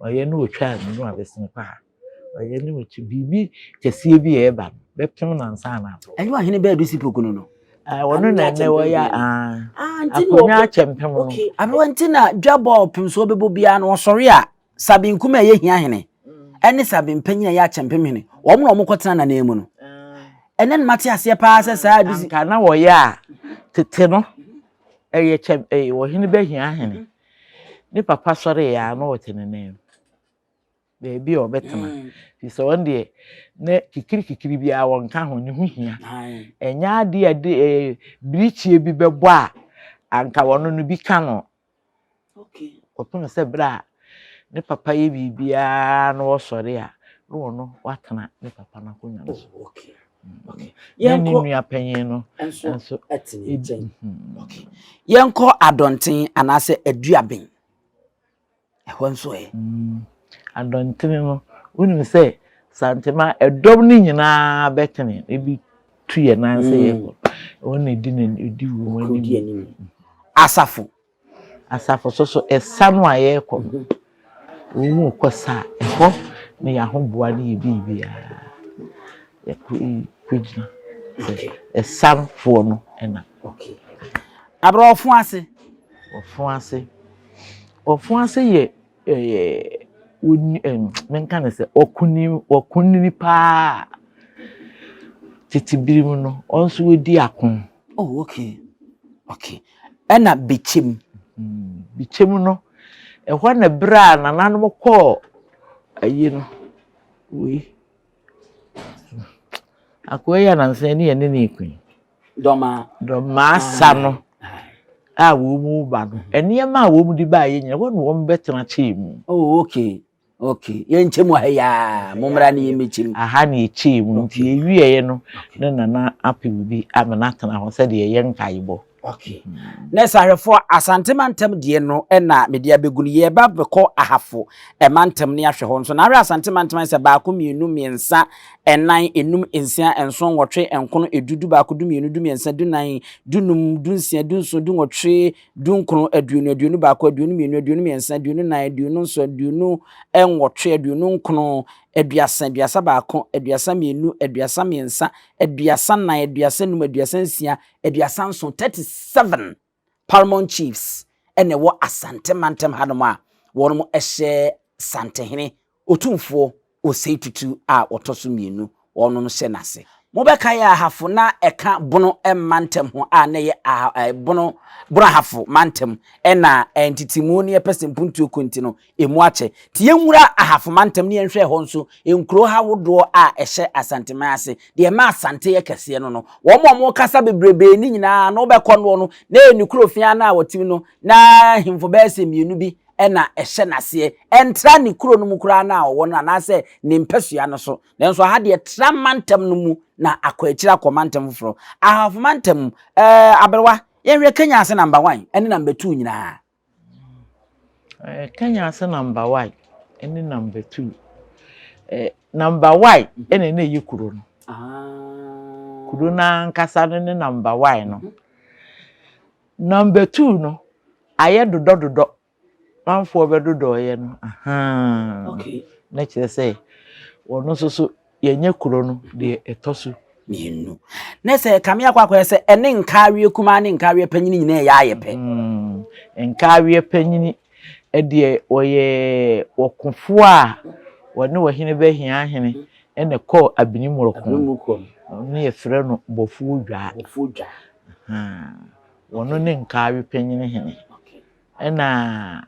Ɔyɛ ne ɔtwaa ne no abɛsen kɔ ha. Ɔyɛ ne ɔtwa biribi kɛseɛ bi a ɛreba no bɛpem no ansa na ato. Ɛnyɛ ɔhene bɛɛ si poku no no. Ɔno na ɛnɛ wɔyɛ akonnwa akyɛmpem no. Aberewa nti na dwabɔ ɔpem so ɔbɛbɔ biara no ɔsɔre a Sabenkum a ɛyɛ hia hene ne Sabenpanyin a ɛyɛ akyɛmpem hene, wɔn na wɔkɔtena n'ananmu no. Ɛnɛ na mate aseɛ paa sɛ saa ade si. Anka na wɔyɛ a, tete no, ɛyɛ kyɛm ɛyɛ ɔhene bɛhia hene. Ne papa sɔreeɛ a na ɔte ne nan mu. Baabi a ɔbɛtena. Firi sɛ ɔno deɛ, na kikirikikiri biara wɔnka ho, ne ho hia. Ɛnyɛ adeɛ a ɛde ɛɛ birikyie bi bɛbɔ a, anka ɔno no bi ka no. Kɔpem sɛ berɛ a ne papa yɛ biribiara na ɔsɔre a, na ɔno watena ne papa no akonnwa no so. Oh, okay. Okay. Na ne nua panyin no nso ɛte ne nkyɛn. Mhm. Okay. Yɛnkɔ Adɔnten anaasɛ Aduaben. Ɛhɔ nso ɛ. Mm. Adɔntene no, wonim sɛ Santema ɛdɔm no nyinaa bɛtene ebi tu yɛn nan sɛ yɛkɔ. Wɔn na edi na edi wɔn anim. Asafo. Asafo so so ɛsa no a yɛrekɔ no, wɔn mu kɔ sa a, ɛhɔ na yɛn ahoboa ne yɛ biribiara. Yɛkɔ kɔgyina sɛ ɛsafoɔ no ɛna. Okay. Abrɛ ɔfo ase. Ɔfo ase. Ɔfo ase yɛ ɛɛ oni ɛm menka no sɛ ɔkuni ɔkunini paa tete bere mu no ɔno nso ɔdi ako. Oh okay okay ɛna Bikyem. Mm, Bikyem no ɛhɔ na bere a nananom kɔɔ ayi no wei akoa yi anansa ne yɛne ne kun. Dɔmaa. Dɔmaa sa no a wɔn mu ba no, nneɛma a wɔn de baeɛ nyina wɔn na wɔn bɛtena kyɛɛ mu. Oh, okay. Okay. Yɛn nkyɛn mu ha yaa, mo mmra ne yɛn mɛkyɛ mu. Aha na yɛkyɛɛ mu nti yɛwieɛ no ne nana apɛ biribi ama no atena hɔ sɛdeɛ ɛyɛ nkaebɔ. Okay. Na sɛ ahwɛfoɔ Asante mantam deɛ no na mede abɛgu no, yɛreba bɛkɔ Ahafo mantam ne ahwɛ hɔ nso. Na ahwɛ Asante mantam ayɛ sɛ baako, mmienu, mmiɛnsa, ɛnan, enum, nsia, nson, nwɔtwe, nkono, edu, dubaako, dumienu, dumiɛnsa, dunan, dunum, dunsia, dunson, dunwɔtwe, dunkron, aduonu, aduonu baako, aduonu mmienu, aduonu mmiɛnsa, aduonu nan, aduonu nson, aduonu nwɔtwe, aduonu nkono, aduasa, aduasa baako, aduasa mmienu, aduasa mmiɛnsa, aduasa nan, aduasa num, aduasa nsia, 37, 37 Paramount Chiefs na ɛwɔ Asante mantam hanom a wɔn hyɛ Santehene Otumfoɔ Osei Tutu a ɔtɔ so mmienu wɔn hyɛ n'ase. Mobɛkae Ahafo na ɛka Bono mantam ho a na ɛyɛ ah, Bono Bono Ahafo mantam ɛna ntetemu ne ɛpɛ sɛ mpuntuo kɔ nti no emu akyɛ. Nti yɛnwura Ahafo mantam ne yɛnhwɛ ɛhɔ nso nkuro ahodoɔ a ɛhyɛ Asanteman ase. Deɛ ɛma Asante yɛ kɛseɛ no no, wɔn a wɔkasa bebrebee no nyinaa no wobɛkɔ noɔ no, na ɛyɛ ne kuro fea no a wɔte no, na ahemfo bɛyɛ sɛ mmienu bi na ɛhyɛ n'aseɛ. Ɛntra ne kuro no mu koraa no a ɔwɔ no anaasɛ ne mpasua no so. Nanso aha deɛ tra mantam no mu na akɔ akyiri akɔ mantam foforɔ. Ahafo mantam, ɛɛ aberewa, yɛnhwɛ Kenya ase number one ne number two nyinaa. Eh, Kenya ase number one ne number two. Eh, number one ɛna ɛna ɛyɛ kuro no. Ah. Kuro no ankasa no ne number one no. Number two no, ayɛ dodɔdodɔ. Manfoɔ bɛdodɔeɛ no, ahaa. Okay. Na kyerɛ sɛ wɔn nso so yɛnyɛ kuro no deɛ ɛtɔ so mmienu. Na sɛ kame akɔ akɔyɛ sɛ ɛne nkaaweɛ kumaa ne nkaaweɛ panyini nyinaa ɛyɛ ayɛ pɛ. Nkaaweɛ panyini deɛ ɔyɛ ɔkofoɔ a ɔne ɔhene bɛhia hene ɛna ɛkɔɔ Abinimoroko. Ɔno yɛfrɛ no Bɔfoɔ Dwaa. Bɔfoɔ Dwaa. Ɔno ne nkaawe panyini hene. Ɛna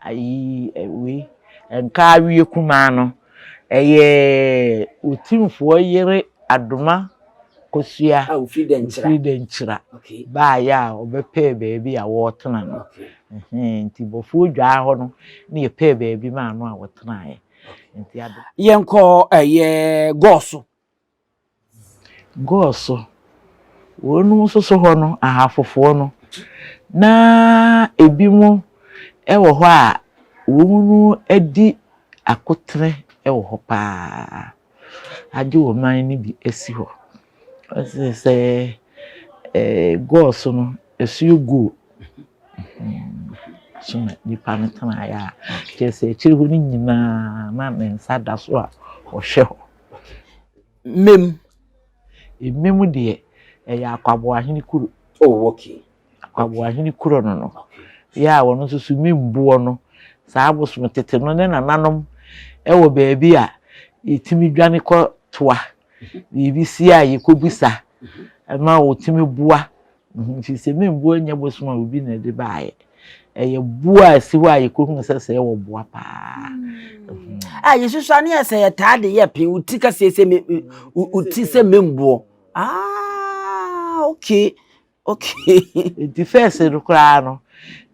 ayi wei Nkaaweɛ kumaa no, ɛyɛ Otimfoɔ yere Adoma Kosua a ofiri Dɛnkyira baeɛ a ɔbɛpɛɛ baabi a wɔretena no. Nti Bɔfoɔ Dwaa hɔ no na yɛpɛɛ baabi maa no a wɔtenaeɛ. Nti Adoma. Yɛnkɔ ɛyɛ Gɔɔ Gɔɔ so. Wɔnom nso so hɔ no, Ahafofoɔ no, na ebinom wɔ hɔ a wɔn adi akotene wɔ hɔ pa ara agye wɔn man no bi asi hɔ. Ɔse sɛ Gɔɔ so no, asuo Goo so na nnipa no tenaeɛ a, kyerɛ sɛ akyire hɔ no nyinaa na ne nsa da so a ɔhwɛ hɔ. Mmem. Mmem deɛ, ɛyɛ Akwaboahene kuro. Oh, okay. Akwaboahene kuro no no. Yɛ a wɔn nso so membuo no. Saa abosom tete no ne nananom wɔ baabi a yɛtumi dwane kɔ toa. Biribi si a yɛkɔbisa ma wɔtumi boa. Nti sɛ memboa nyɛ bosom a obi na ɛde baeɛ. Ɛyɛ boa a ɛsi hɔ a yɛkɔhunu sɛ sɛ ɛwɔ boa paa. A yɛsusua ne yɛ sɛ yɛtaa de yɛ pee wo ti kɛseɛ sɛ me wo ti sɛ memboɔ. Ah, okay. Okay. Nti first no koraa no,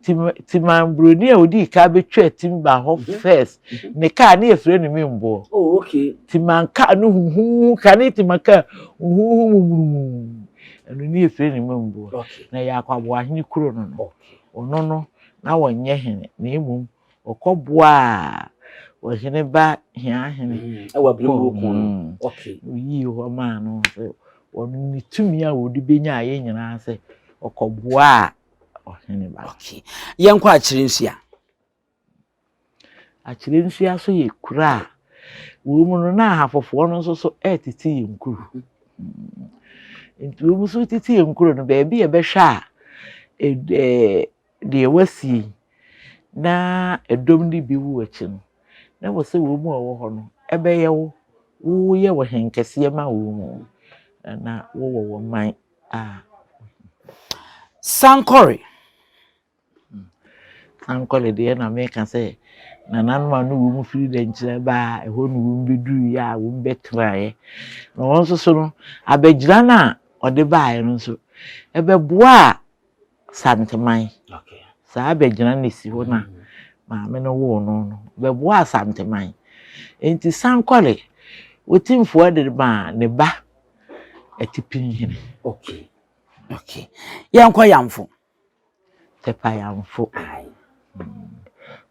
Timan buroni a odii kan bɛtwaa Timba hɔ first, ne kaa ne yɛfrɛ no Memboɔ. Oh, okay. Timan kaa no huhuhu, kane Timan kaa huhuhu mumurumu. Ɛno ne yɛfrɛ no Memboɔ. Okay. Na ɛyɛ Akwaboahene kuro no no. Okay. Ɔno no, na wɔnyɛ hene, na mmom ɔkɔboaa ɔhene ba Hiahene. Ɛwɔ Abirembuo ko no. Okay. Oyii hɔ maa no sɛ ɔno ne tumi a ɔde bɛnyaeɛ nyinaa sɛ ɔkɔboaa ɔhene ba. Okay. Yɛnkɔ Akyerɛnsua. Akyerɛnsua nso yɛ kuro a wɔn mu no na ahafofoɔ no nso so ɛretete yɛn kuro. Nti wɔn nso tete yɛn kuro no baabi a yɛbɛhwɛ a deɛ wɔasie na ɛdɔm no bi wɔ akyi no, na wɔ sɛ wɔn mu a wɔwɔ hɔ no ɛbɛyɛ wo woyɛ ɔhenkɛseɛ ma wɔn mu na wowɔ wɔn man a. Sankore. Sankore deɛ na meka sɛ nananom a ne wɔn firi Dɛnkyerɛ baa ɛhɔ na wɔn bɛduruiɛ a wɔn bɛtenaeɛ. Na wɔn nso so no, abɛgyina no a ɔde baeɛ no nso, ɛbɛboaa Santeman. Saa abɛgyina no si hɔ na maame no woo no no, bɛboaa Santeman. Nti Sankore, Otimfoɔ de maa ne ba Atipinhene. Okay. Okay. Yɛnkɔ Yamfo. Tɛpayamfo.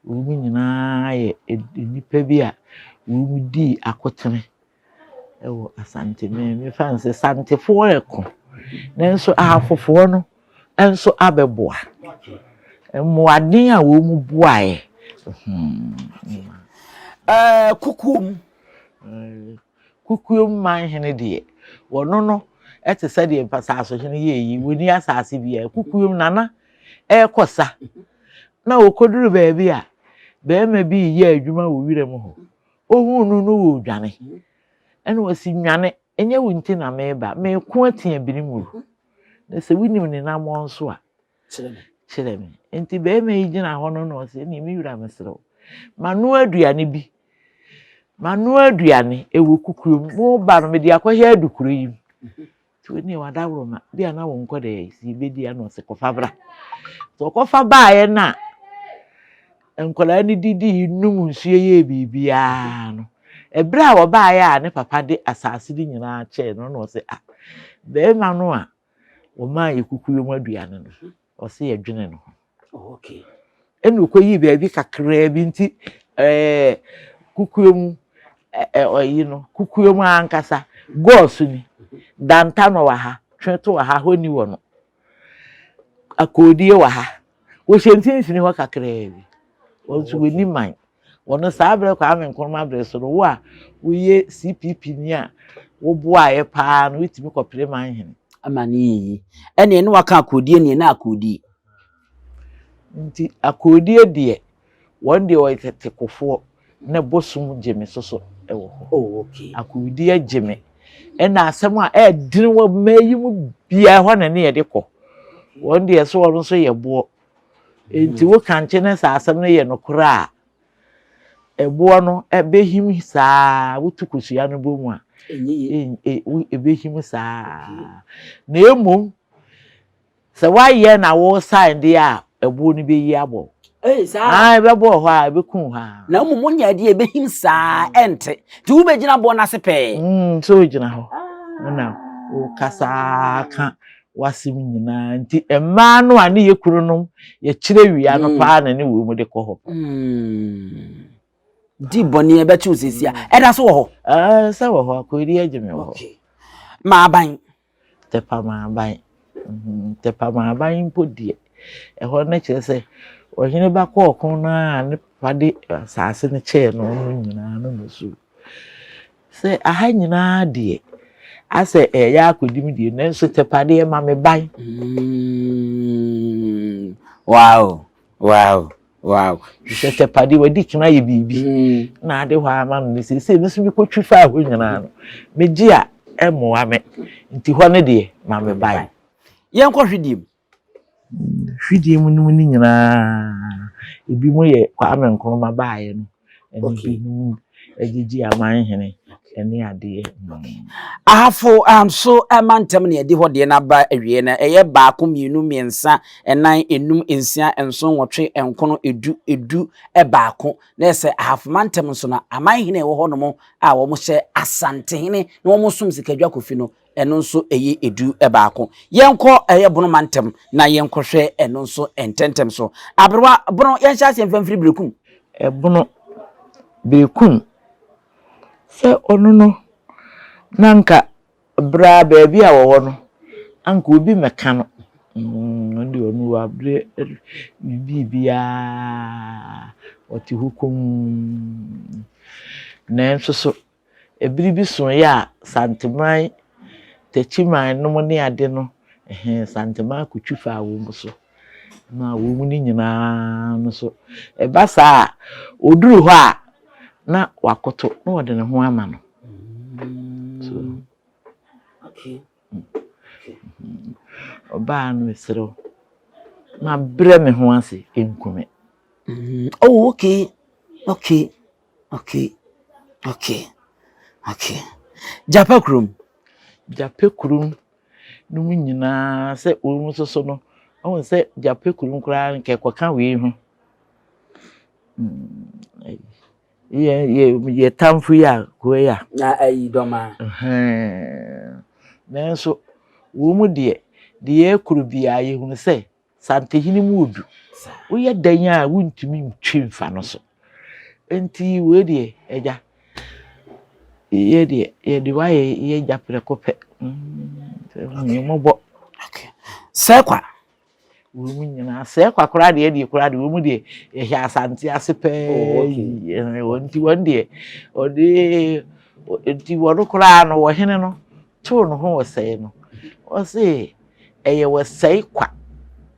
Wɔn nyinaa yɛ nnipa bi a wɔn dii akotene wɔ Asanteman. Mefa no sɛ Santefoɔ reko, nanso Ahafofoɔ no nso abɛboa. Mmoaden a wɔn boaeɛ. Kukuom. Kukuom manhene deɛ, wɔno no te sɛ deɛ mpasasohene yɛ yi, wɔnni asase biara. Kukuom nana ɛrekɔ sa, na ɔkɔduru baabi a barima bi reyɛ adwuma wɔ wiram hɔ. Ohuu no no wɔredwane. Ɛna ɔsi nwane, ɛnyɛ wo nti na mereba, mereko atia Birimuru. Na sɛ wonim ne nammɔn nso a, kyerɛ me. Nti barima yi gyina hɔ no na ɔsɛ, ɛneɛ me wura mesrɛ wo, manoa aduane bi. Manoa aduane ɛwɔ kukuom, moba no mede akɔhyɛ adukuro yi mu. Nti wo deɛ wadaworoma, bi a na wo nkɔ dɛ si bɛdi ano ɔsɛ kɔfa bra. Nti ɔkɔfa baeɛ no a, nkwadaa no didii num nsuo yɛɛ biribiara no, ɛberɛ a wɔbaeɛ a ne papa de asase no nyinaa kyɛɛ no na ɔsɛ ah, barima no a wɔmaa yɛ kukuo mu aduane no, ɔsɛ yɛdwene ne ho. Oh, okay. Ɛna ɔkɔyii baabi kakraa bi nti ɛɛ kukuo mu ɛɛ ɔyi no kukuo mu ankasa gɔɔso ni danta no wɔ ha tweto wɔ ha hɔ ni wɔ no akoodie wɔ ha wɔhyɛ mfimfini hɔ kakraa bi wɔn nso wɔni man wɔn saa berɛ Kwame Nkrumah berɛ so no wo a woyɛ CPP ni a woboaeɛ paa no wotumi kɔpere man hene. Ama ne yiyi ɛne ɛne waka akoodie ne ɛna akoodie. Nti akoodie deɛ, wɔn deɛ wɔyɛ tete kofoɔ na bosom gye me soso wɔ hɔ. Oh, okay. Akoodie gye me. Ɛna asɛm a ɛɛdene wɔ mmaa yi mu biara hɔ na ne yɛde kɔ. Wɔn deɛ so wɔn nso yɛ boɔ. Nti wo kankye ne sɛ asɛm no yɛ nokorɛ a, ɛboɔ no ɛbɛhim saa wotu kosua no bɔ mu a, ɛbɛhim saa. Na mmom Sɛ woayɛ na wo sign deɛ a, ɛboɔ no bɛyi abɔ wo. Ee, saa. Ah, ɛbɛbɔ wɔ hɔ a, ɛbɛku wo hɔ a. Na mmom wonya adeɛ ɛbɛhim saa, ɛnte. Nti wobɛgyina boɔ no ase pɛɛ. Mm, sɛ wogyina hɔ na wokasa ka w'asɛm nyinaa. Nti mmaa no a ne yɛ kununom yɛkyerɛ wia no paa na ne wɔ mu de kɔ hɔ. Mm. Di bɔne ɛbɛkye wo seesia. Ɛda so wɔ hɔ? Ah, sɛ wɔ hɔ, akɔdi agye me wɔ hɔ. Okay. Maaban. Tɛpamaaban. Tɛpamaaban mpo deɛ, ɛhɔ no kyerɛ sɛ ɔhene ba kɔɔ ɔko no a ne papa de asase no kyɛɛ no no nyinaa no na ɔsuu. Sɛ aha nyinaa deɛ, asɛ ɛyɛ akɔdi me deɛ nanso Tɛpa deɛ ma me ban. Mm, wow, wow. Wow. Sɛ sɛpade wadi kan ayɛ biribi mm. na ade hɔ ama no ne seesei me nso mekɔtwi faa hɔ nyinaa no megye a ɛmmoa me nti hɔ no deɛ ma me bae. Yɛnkɔ hwidie mu. Hwidie mu no mu no nyinaa ebi mu yɛ Kwame Nkrumah baeɛ no ɛne binom agyegye amanhene ɛne adeɛ. Ahafo nso mantam na ɛdi hɔ deɛ no aba awieɛ no, ɛyɛ baako, mmienu, mmiɛnsa, nnan, enum, nsia, nson, nwɔtwe, nkono, edu, edu, baako. Na ɛsɛ Ahafo mantam nso no, amanhene a ɛwɔ hɔnom a wɔhyɛ Asantehene na wɔsom Sikadwa Kofi no, ɛno nso ɛyɛ edu baako. Yɛnkɔ ɛyɛ Bono mantam na yɛnkɔhwɛ ɛno nso ntɛntɛm so. Aberewa, Bono, yɛnhyɛ aseɛ mfa mfiri Berekum. Ɛbono, Berekum, Sɛ ɔno no, na anka berɛ a baabi a wɔwɔ no, anka obi mmɛka no. Ɔno deɛ ɔno wabrɛ ne biribiara, ɔte hɔ komm. Nanso so, ɛberɛ bi soeɛ a Santeman, Takyiman nom ne ade no, ɛhɛn, Santeman kɔtwi faa wɔn so. Na wɔn mu no nyinaa no so, ɛba saa a, ɔduru hɔ a, na wakoto na ɔde ne ho ama no. So, okay. Ɔbaa no mesrɛ wo, mabrɛ me ho ase nku me. Oh, okay. Okay. Okay. Okay. Okay. Japa kurom. Japa kurom. no mu nyinaa sɛ wɔn nso so no, ɔhu sɛ gyapɛ kurom koraa nka ɛkɔka wei ho. Yɛ yɛ yɛ tamfo yi a kuro yi a. Na ayi dɔma. Nanso wɔn mu deɛ deɛ ɛkoro biara yɛhunu sɛ Santehene mu odu. Woyɛ dɛn a wontumi ntwi mfa no so. Enti wei deɛ, agya, yɛ deɛ yɛde woayɛ yɛ agya prɛko pɛ. Hu yɛn mmɔbɔ. Sɛ kwa. Wɔn mu nyinaa sɛ kwa koraa deɛ deɛ koraa deɛ wɔn mu deɛ yɛhyɛ asante ase pɛɛ oh, yi wɔn nti wɔn deɛ ɔde nti wɔn koraa no wɔhene no too ne ho ɔsɛe no ɔse ɛyɛ wɔsɛe kwa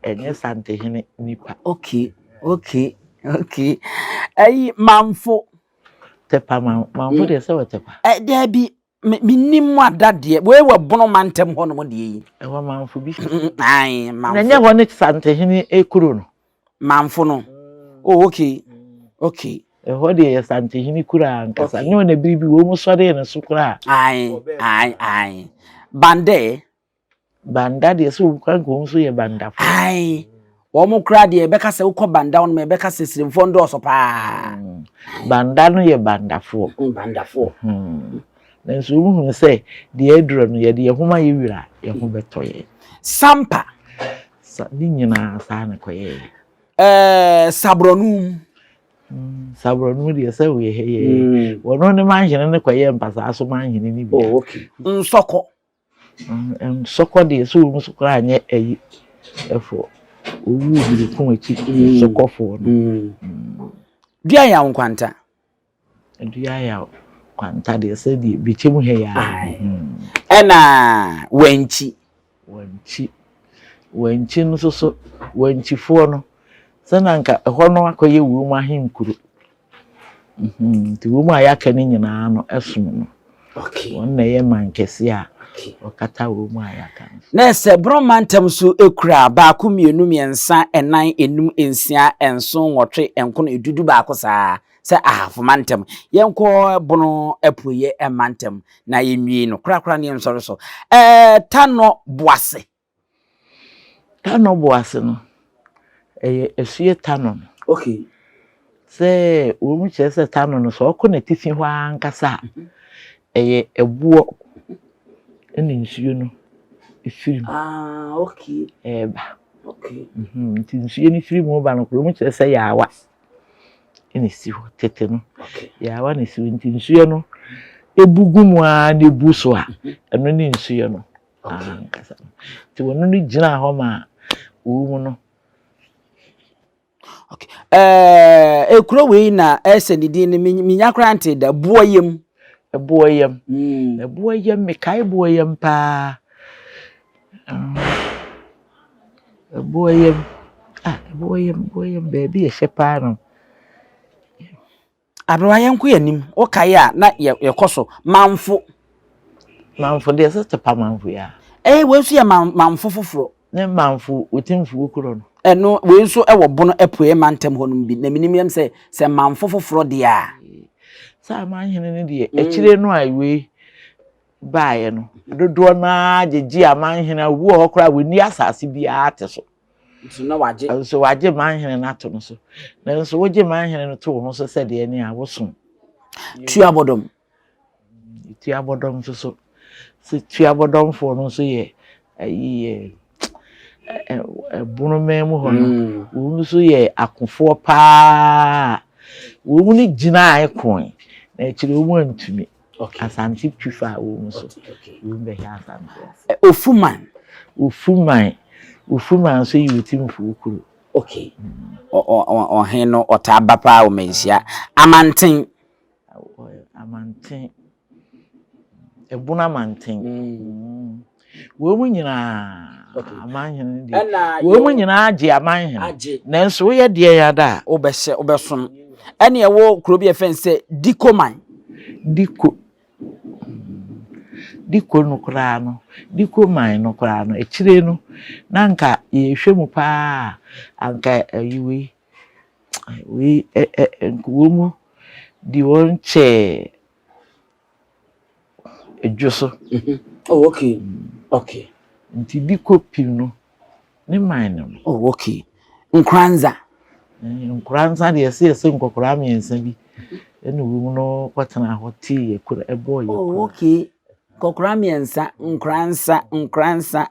ɛnyɛ santehene nipa. Okay okay okay ɛyi manfo. Tɛpa man manfo deɛ sɛ wɔ tɛpa. Ɛ dɛbi me me nim mu ada deɛ wei wɔ bono mantam hɔ nom deɛ yi. Ɛwɔ manfo bi. Ayi manfo. Na ɛnyɛ hɔ ne santehene ekuro no. Manfo no. Oh okay okay. Ɛhɔ deɛ yɛ Santehene kuro ankasa. Nyɛ ɔna bere bi wɔn sɔree ne so koraa. Ae ae ae. Bandɛ. Banda deɛ sɛ wɔn kora nka wɔn nso yɛ bandafo. Ae wɔn koraa deɛ ɛbɛka sɛ wokɔ banda wɔn ɛbɛka sɛ sirimfoɔ ndɔɔso paa. Mm. Banda no yɛ bandafoɔ. Mm, bandafoɔ. Hmm. Nanso wɔn hunu sɛ deɛ aduro no yɛde yɛn ho ma yɛ wira yɛn ho bɛtɔ yɛn. Sampa. Sa ne nyinaa saa na kɔyɛɛ. Ɛɛ Saborɔnum. Saborɔnum deɛ sɛ woyɛ hɛ yɛ. Wɔno ne manhene no kɔyɛ mpasaa so manhene no bi. Oh, okay. Nsɔkɔ. Nsɔkɔ deɛ sɛ wɔn nso koraa nyɛ ayi ɛfo. Owu biriko akyi nsɔkɔfoɔ no. Dua yaw nkwanta. Dua yaw kwanta deɛ sɛ deɛ bɛkyɛ mu hɛ yɛ a. Ɛna wankyi. Wankyi. Wankyi no nso so wankyifoɔ no sɛ na nka ɛhɔ no akɔyɛ wɔn mu ahenkuro. Nti wɔn a yɛaka no nyinaa no ɛsom no. Wɔn na ɛyɛ man kɛse a ɔkata wɔn mu a yɛaka no so. Na sɛ Borɔma ntam so kura baako, mmienu, mmiɛnsa, nnan, enum, nsia, nson, nwɔtwe, nkron, edu, du baako saa sɛ Ahafo mantam. Yɛnkɔ Bono Apueeɛ mantam na yɛnwie no korakora na yɛnsɔre so. Ɛɛ Tanɔ Boase. Tanɔ Boase no, ɛyɛ Asue Tanɔ no. Okay. Sɛ wɔn kyerɛ sɛ Tanɔ no, sɛ ɔkɔ n'atifi hɔ ara ankasa a, ɛyɛ ɛboɔ ɛna nsuo no firi mu. Ah, okay. Ɛreba. Okay. Nti nsuo no firi mu ba no, kurom kyerɛ sɛ yaawa ɛna esi hɔ tete no. Okay. Yaawa na esi hɔ nti nsuo no ebu gu mu ara na ebu so a, ɛno ne nsuo no ankasa. Nti wɔn no gyina hɔ ma wɔn mu no. Okay. Ɛɛ ekuro wei na ɛsɛ ne din no minya koraa nte da Boɔyam. Boɔyam. Boɔyam mekae Boɔyam paa. Boɔyam ah Boɔyam Boɔyam baabi yɛ hyɛ paa no. Aberewa yɛnkɔ yɛn anim wokae a na yɛkɔ so Manfo. Manfo deɛ sɛ tepa Manfo yi a. Ɛɛ wei nso yɛ Manfo foforɔ. Ne Manfo Otimfuo kuro no. Ɛno wei nso wɔ Bono Apueɛ mantam hɔnom bi na menim yam sɛ sɛ Manfo foforɔ deɛ a. Sɛ amanhene no deɛ akyire no a wei baeɛ no dodoɔ no ara gyegye amanhene a obi wɔ hɔ koraa wɔnni asase biara te so. Nso na wagye. Nso wagye manhene no ato no so. Nanso wogye manhene no to wo ho so sɛdeɛ ne a wosom. Tuabɔdɔm. Tuabɔdɔm nso so. Sɛ tuabɔdɔmfoɔ no nso yɛ ayi yɛ ɛbonoman mu hɔ no, wɔn nso yɛ akofoɔ paa. Wɔn no gyinaa koe na akyire wɔn antumi. Asante twi faa wɔn so. Wɔn bɛhwɛ Asante ase. Ofuman. Ofuman. Ofuman nso yɛ Otimfoɔ kuro. Okay. Ɔhen no ɔtaa ba paa wɔ Manhyia. Amanten. Amanten. Ɛbono Amanten. Wɔn mu nyinaa amanhene deɛ. Wɔn mu nyinaa gye amanhene. Nanso woyɛ deɛ ya da a. Wobɛhyɛ wobɛsom. Ɛne ɛwɔ kuro bi a yɛfrɛ no sɛ Dikoman. Diko. Diko no koraa no, Dikoman no koraa no, akyire no, na anka yɛhwɛ mu paa anka ayi wei, wei ɛ ɛ wɔn mu de wɔn kyɛɛ Edwo so. Oh, okay. Okay. Nti Diko pim no, ne man no no. Oh, okay. Nkoranza. Nkoranza deɛ ɛsɛ yɛsɛ nkɔkoraa mmiɛnsa bi ɛna wɔn no kɔtena hɔ tee yɛ kura ɛbɔɔ yɛ kura. Oh, okay. Nkɔkoraa mmiɛnsa, nkoransa, nkoransa.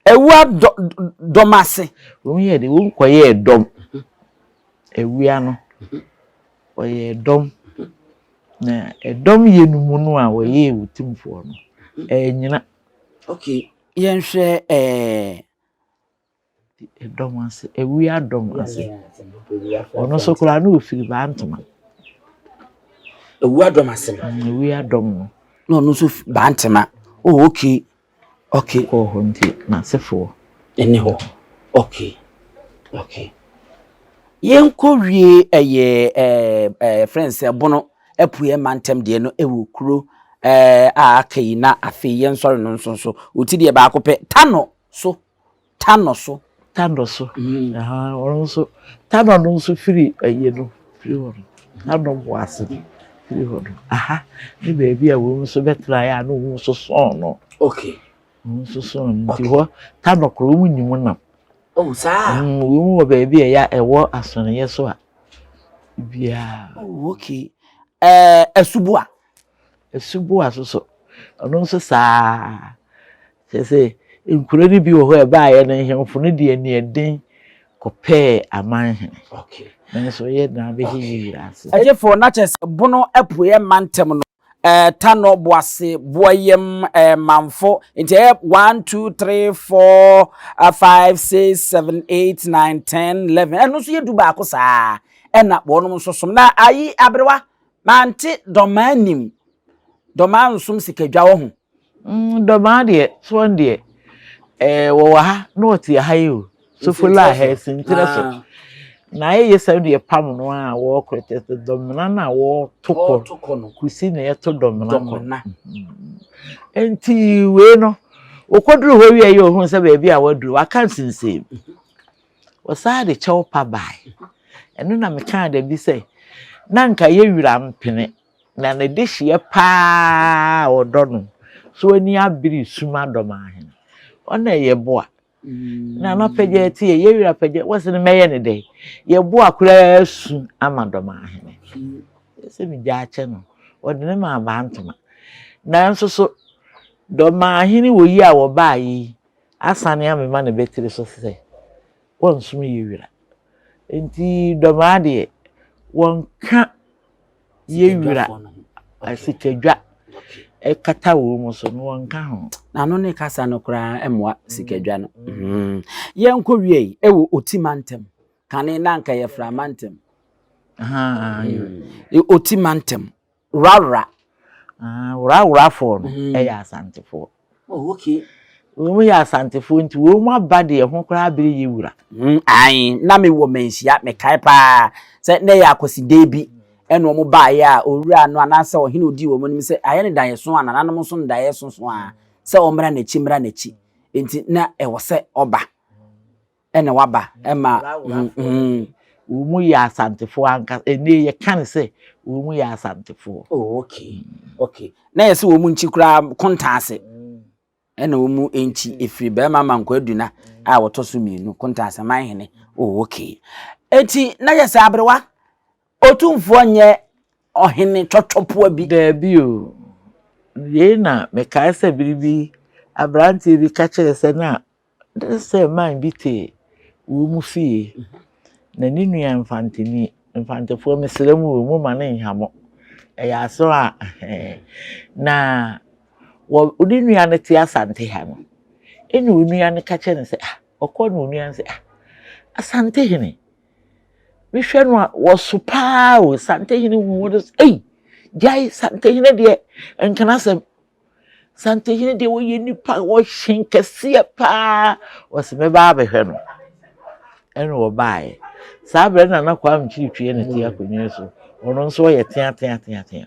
Ewua dɔ dɔm ase. Wɔn yɛ de wɔn kɔyɛɛ dɔm. Ewia no, ɔyɛɛ dɔm. Na ɛdɔm yɛ no mu no a wɔyɛɛ Otumfoɔ no, ɛnyina. Okay, yɛnhwɛ ɛɛ. Ɛdɔm ase, awia dɔm ase. Ɔno nso koraa na ofiri Bantama. Awia dɔm ase no. Awia dɔm no. Na ɔno nso Bantama. Oh, okay. Okay. Kɔɔ hɔ nti n'asefoɔ. Ɛni hɔ. Okay. Okay. Yɛnkɔ wie ɛyɛ ɛɛ ɛɛ frɛ sɛ Bono Apueɛ mantam deɛ no ɛwɔ kuro ɛɛ a aka yi na afei yɛnsɔre no nso nso. Oti deɛ baako pɛ Tano so. Tano so. Tano so. Ɔno nso Tano no nso firi ɛyɛ no firi hɔ no. Tano Boase no firi hɔ no. Aha ne baabi a wɔn nso bɛtenaeɛ a na wɔn nso sɔn no. Okay. Wɔn nso sɔn no nti hɔ Tano koro wɔn nim nam. Oh saa. Wɔn wɔ baabi a ɛyɛ ɛwɔ asɔneɛ so a biara. Oh okay. Ɛɛ Asuboa. Asuboa so so ɔno nso saa. Kyerɛ sɛ nkuro no bi wɔ hɔ a ɛbaeɛ no nhemfo no de aniɛden Kɔpɛɛ amanhene. Nanso yɛ na abɛhye yɛ wira ase. Atiefoɔ, na kyerɛ sɛ Bono apueɛ mantam no, eh, Tanɔ, Boase, Boayam, eh, Manfo, nti ɛyɛ 1, 2, 3, 4, 5, 6, 7, 8, 9, 10, 11, ɛno nso yɛ du baako saa ɛna wɔnom nso som. Na ayi aberewa, mante Dɔmaa nim, Dɔmaa nsom sikadwa wɔ ho. Dɔmaa deɛ, soɔ deɛ, ɛɛ wɔwɔ ha na wɔte ha yi o. Sofola ha Sintire so. Ah. Na ayɛ yɛ sɛ deɛ pam no a wɔrekɔ tete dɔmena no a wɔreto kɔ no. Kusi na yɛto dɔmena kɔ. Mm-hmm. Nti wei no, wɔkɔduru hɔ wie yɛ ohun sɛ baabi a wɔaduru waka nsensɛn mu. Wɔsan de kyɛw pa bae. Ɛno na mekaa da bi sɛ na nka yɛ wura mpene Na ne dehyeɛ paa a ɔdɔ no so ani abere sum adɔm ahene. Ɔna yɛ boa. Na n'apɛgya ti yɛ yɛwura apɛgya wɔsi no mɛyɛ ne dɛ. Yɛ boa koraa su ama dɔm ahene. Sɛ megya akyɛ no wɔde ne ma abaa ntoma. Nanso so dɔm ahene wɔ yi a wɔbaa yi asane amema ne bɛtiri so sɛ wɔnsom yɛwura. Nti dɔm adeɛ wɔnka yɛ wura sikadwa kata wɔn mu so no wɔnka ho. N'ano ne kasa no koraa mmoa sikadwa no. Mm. Yɛnkɔ wie ɛwɔ Oti mantam. Kane na anka yɛ Fra mantam. Mm. Oti mantam. Wrawra. Wrawrafoɔ no mm. ɛyɛ Asantefoɔ. Oh, okay. Wɔn yɛ Asantefoɔ nti wɔn aba deɛ ho koraa bere yɛ wura. Ae, na mewɔ manhyia, mekae paa sɛ na ɛyɛ akwasidae bi ɛna wɔn baeɛ a owura no anaasɛ ɔhene odii wɔn anim sɛ ayɛ ne daeɛso a nananom nso no daeɛso so a sɛ ɔmmra n'akyi mmra n'akyi nti na ɛwɔ sɛ ɔba ɛna waba ɛma Wɔn mu yɛ Asantefoɔ ankasa. Ɛnni yɛka no sɛ wɔn mu yɛ Asantefoɔ. Oh, okay. Na yɛ sɛ wɔn mu nkyi koraa kontaase. Ɛna wɔn mu nkyi efiri bɛrima ma nkɔ aduna a wɔtɔ so mmienu kontaase man hene. Oh, okay. Eti na yɛ sɛ aberewa otumfoɔ nyɛ ɔhene twɔtwɔpoa bi. Daabi o. Yei na mekae sɛ bere bi aberanteɛ bi ka kyerɛ sɛ na sɛ man bi te wɔn mu fie na ne nua Mfanteni, Mfantefoɔ mesrɛ mu o, mo ma ne nha mo. Ɛyɛ asɛm a na wɔ ne nua no te Asante ha no, ɛna onua no ka kyerɛ no sɛ ah, ɔkɔ na onua no sɛ ah, Asante hene, mehwɛ no a wɔso paa o, Asante hene hu wɔn sɛ ei, gyae Asante hene deɛ nkana asɛm. Santehene deɛ wɔyɛ nipa wɔhyɛn kɛseɛ paa wɔsi mɛba abɛhwɛ no ɛna wɔbaeɛ saa berɛ na Nana Kwame Kyiri na te akonnwa so ɔno nso ɔyɛ tea tea tea tea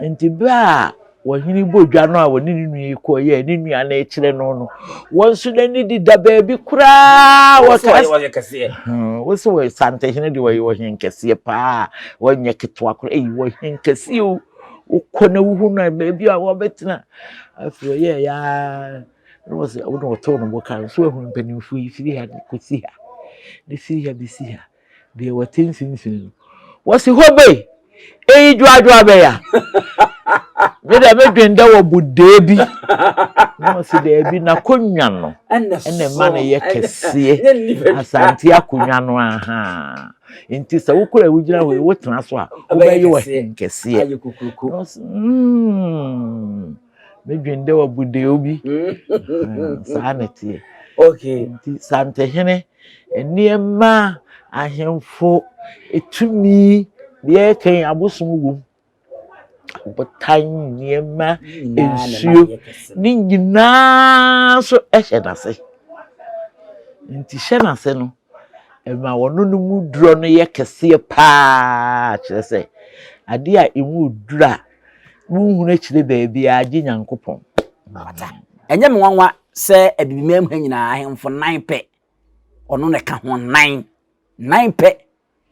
nti berɛ a wɔhene bɔ dwa no a wɔne ne nua yi kɔɔ yɛ ne nua no rekyerɛ no no wɔn nso n'ani deda baabi koraa wɔka wɔsi wɔ Santehene deɛ wɔyɛ ɔhen kɛseɛ paa wɔnyɛ ketewa koraa eyi wɔhen kɛseɛ o. Wokɔ na wohu no a baabi a wɔbɛtena. Afei ɔyɛɛ ya na wɔsɛ wo na wɔtoo no bo ka no so ahunu mpanimfoɔ yi firi ha kɔsi ha ne firi ha bɛsi ha deɛ wɔte mfimfini no. Wɔsi hɔ bɛyi eyi dwoadwoa bɛya. Me dɛ medwen dɛ wɔbo dee bi na wɔsi daabi n'akonnwa no ɛna ɛma no yɛ kɛseɛ Asante akonnwa no ahaa. Nti sɛ wokora wogyina hɔ yi wotena so a wobɛyɛ ɔhen kɛseɛ. Medwen dɛ wɔbo dee bi saa na ɛteɛ. Okay. Nti Santehene nneɛma ahemfo etumi deɛ ɛka yi abosom wom. Abotan nneɛma nsuo ne nyinaa nso hyɛ n'ase. Nti hyɛ n'ase no ɛma ɔno no mu duro no yɛ kɛseɛ paa kyerɛ sɛ adeɛ a emu duro a wonhunu akyire baabiara gye Nyankopɔn. Ɛnyɛ me nwanwa sɛ abibiman mu ha nyinaa ahemfo nan pɛ ɔno na ɛka ho nan nan pɛ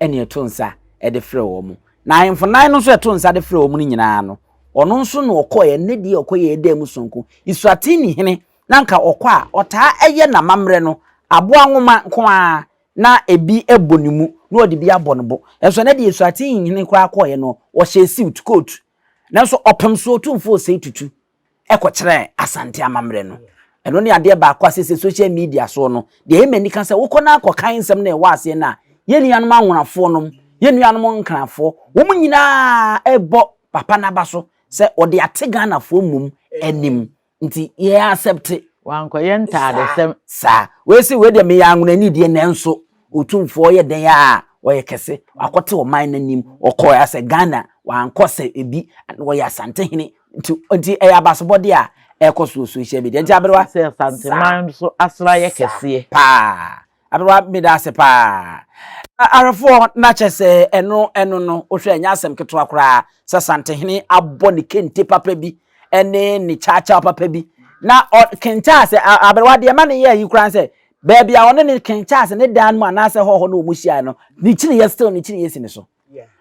ɛne ɛto nsa ɛde frɛ wɔn na ahemfo nan no nso ɛto nsa de frɛ wɔn no nyinaa no ɔno nso na ɔkɔɛ ne deɛ ɔkɔyɛ ɛda mu sonko Eswatini hene na nka ɔkɔ a ɔtaa ɛyɛ n'amammerɛ no aboa nwoma nko ara na ebi ɛbɔ ne mu na ɔde bi abɔ ne bo ɛnso ne deɛ Eswatini hene koraa kɔɛ no ɔhyɛ suit coat nanso ɔpem so Otumfoɔ Osei Tutu ɛkɔkyerɛ Asante amammerɛ no. Ɛno ne adeɛ baako a sese social media soɔ no, deɛ ɛyɛ m'ani ka sɛ wokɔ na akɔkan nsɛm na ɛwɔ aseɛ no a, yɛn nuanom anwonafoɔ nom, yɛn nuanom nkrafoɔ, wɔn nyinaa ɛbɔ papa n'aba so sɛ ɔde ate Ghanafoɔ mmom anim. Nti yɛ accept. Wankɔyɛ ntaadesɛm. Saa. Wei se wei deɛ meyɛ anwonani deɛ nanso Otumfoɔ yɛ dɛn a ɔyɛ kɛse. Wakɔte ɔman no anim. Ɔkɔɔ asɛ Ghana, wankɔ sɛ ebi, wɔyɛ Asantehene. Nti nti ɛyɛ abasobɔdeɛ a ɛkɔ so wɔ social media. Nti aberewa. Sɛ Asanteman nso asra yɛ kɛseɛ. Paa. Aberewa meda ase paa. Awerɛfoɔ na kyɛ sɛ ɛno ɛno no wohwɛ ɛnyɛ asɛm ketewa koraa sɛ Asantehene abɔ ne kente papa bi ne ne kyaakyaw papa bi na ɔ King Charles aberewa deɛ ɛma ne yɛ ayi koraa sɛ baabi a ɔne ne King Charles ne dan mu anaasɛ hɔhɔ na wɔn hyiae no ne kyiniiɛ still ne kyiniiɛ si ne so.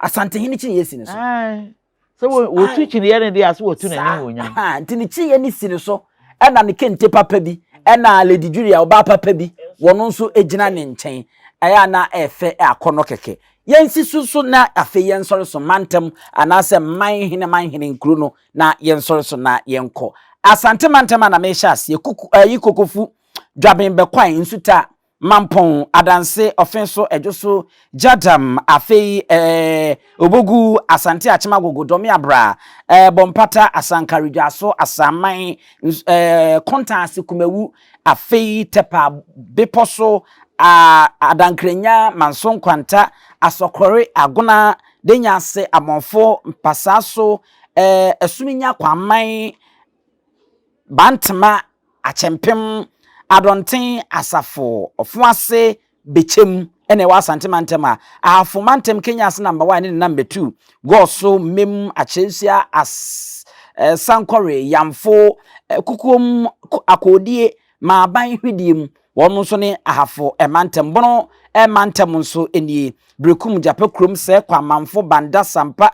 Asantehene kyiniiɛ si ne so. Sɛ wɔtu kyiniiɛ no deɛ a sɛ wɔtu n'anim wɔ nyam. Nti ne kyiniiɛ no si ne so ɛna ne kente papa bi ɛna Lady Julia ɔbaa papa bi wɔn nso gyina ne nkyɛn ɛyɛ a na ɛfɛ akɔnɔ kɛkɛ. Yɛnsi so so na afei yɛnsɔre so mantam anaasɛ man hene man hene nkuro no na yɛnsɔre so na yɛnkɔ. Asante mantam a na mehyɛ aseɛ kuku ɛyi kokofu dwaben bɛkwan nsuta Mampong, Adanse, Ɔfenso, Ɛdwoso, Gyadam, afei eh, Obogu, Asante Akyem Agogo, Dɔme Abra, eh, Bɔmpata, Asanka, Redwaso, Asaman, eh, Kontaase, Kumawu, afei Tɛpa, Bepɔ so, ah, Adankranya, Manso Nkwanta, Asɔkɔre, Agona, Denyase, Amɔnfo, Mpasaaso, eh, Asuminya, Kwaman, Bantama, Akyɛmpem, Adɔnten, Asafo, Ɔfoase, Bekyem na ɛwɔ Asante mantam a Ahafo mantam Kenya ase number one ne ne number two, Gɔɔso, Mem, Akyerɛnsua, As, Sankɔre, Yamfo, Kukuom, Akoodie, Maaban Hwidiem, wɔn nso ne Ahafo mantam. Bono mantam nso nie, Berekum, Gyapa Kurom, Sɛɛkwa, Manfo, Banda, Sampa,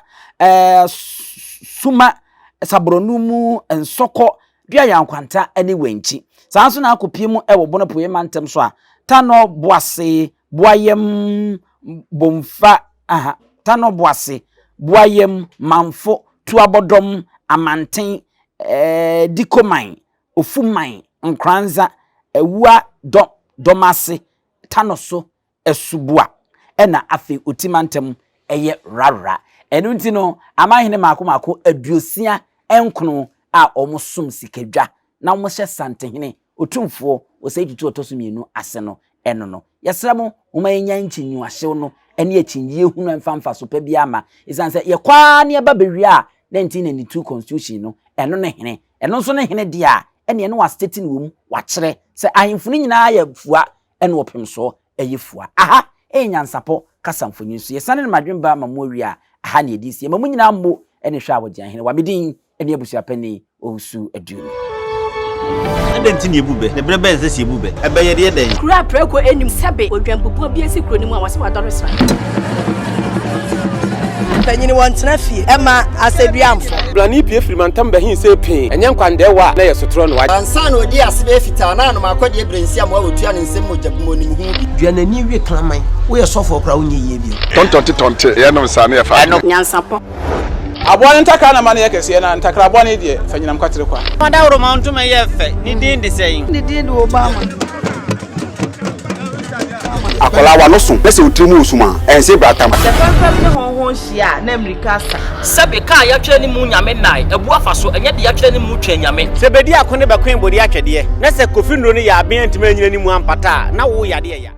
Suma, Saborɔnu mu, Nsɔkɔ, Duaya Nkwanta ne Wankyi. Saa nso na akɔpie mu wɔ Bono Apueɛ mantam so a, Tanɔ Boase, Boayam, Bomfa, aha, Tanɔ Boase, Boayam, Manfo, Tuabɔdɔm, Amanten, eh, Dikoman, Ofuman, Nkoranza, Awua Dɔ, Dɔmase, Tanoso, Asuboa, ɛna afei Oti mantam yɛ Rara. Ɛno nti no, amanhene mmaako mmaako 69 a wɔsom sikadwa na wɔhyɛ Santehene, Otumfoɔ Osei Tutu Ɔtɔ So Mmienu ase no, ɛno no. Yɛsrɛ mo, momma yɛnnyae nkyinnyuahyew no ne akyinnye hunu a ɛmfa mfaso pa biara mma. Esiane sɛ yɛkɔ ara na yɛba bewie a, 1992 Constitution no, ɛno ne hene. Ɛno nso ne hene deɛ a, ɛnneɛ na wɔastate no wɔ mu, wɔakyerɛ sɛ ahemfo no nyinaa yɛ fua ɛna ɔpem soɔ ɛyɛ fua. Aha ɛyɛ nyansapɔ kasa mfonyin so. Yɛsane no madwen ba ma mo awie a, aha na yɛde sie. Ma mo nyinaa mmo ɛne hwɛ a wɔgye ahene wa. Me din ɛne abusuapanin Owusu Aduonu. Adɛn nti na yebu bɛ? Na bere bɛn na ɛsɛ sɛ yebu bɛ? Ɛbɛ yɛ deɛ dɛn? Kuro a prako nnim sɛbe odwanbubuo bi asi kuro no mu a wɔse wadɔre sra. Mpanyin wɔntena fie mma asɛduamfo. Blani pue firi mantam bɛhe see pee, ɛnyɛ nkwandɛɛwa a na ɛyɛ sotorɔ no. Ansa na ɔdii ase bɛyɛ fitaa na anom akɔdeɛ berɛ nsiamoa a ɔtua ne nsam mogya gu mu ɔnim ho bi. Dua n'ani we kraman. Woyɛ sɔfoɔ koraa wonyɛ yie bio. Tɔntɔnte tɔnte, yɛnom saa na yɛfa adeɛ. Nyansapɔ. Aboa no ntakra na ma no yɛ kɛseɛ, na ntakra bɔne deɛ, fa nyinam kwatere kwa. Ɔdawuroma ntoma yɛ fɛ, ne din de sɛn? Ne din de Obama. Akwadaa w'ano so na sɛ wo tiri mu wɔ sum a, ɛnse bratam. Sɛ fɛmfɛm ne hɔnhɔn hyia a, na mmirika asa. Sɛbe ka a yɛatwerɛ ne mu Nyame nnae, abu afa so, ɛnyɛ deɛ yɛatwerɛ ne mu Twɛn Nyame. Sɛ bedi ako ne bɛkoe bode atwɛdeɛ, na sɛ Kofi nnuro no yɛ aben antumi anyina ne mu ampata a, na wo yadeɛ ya.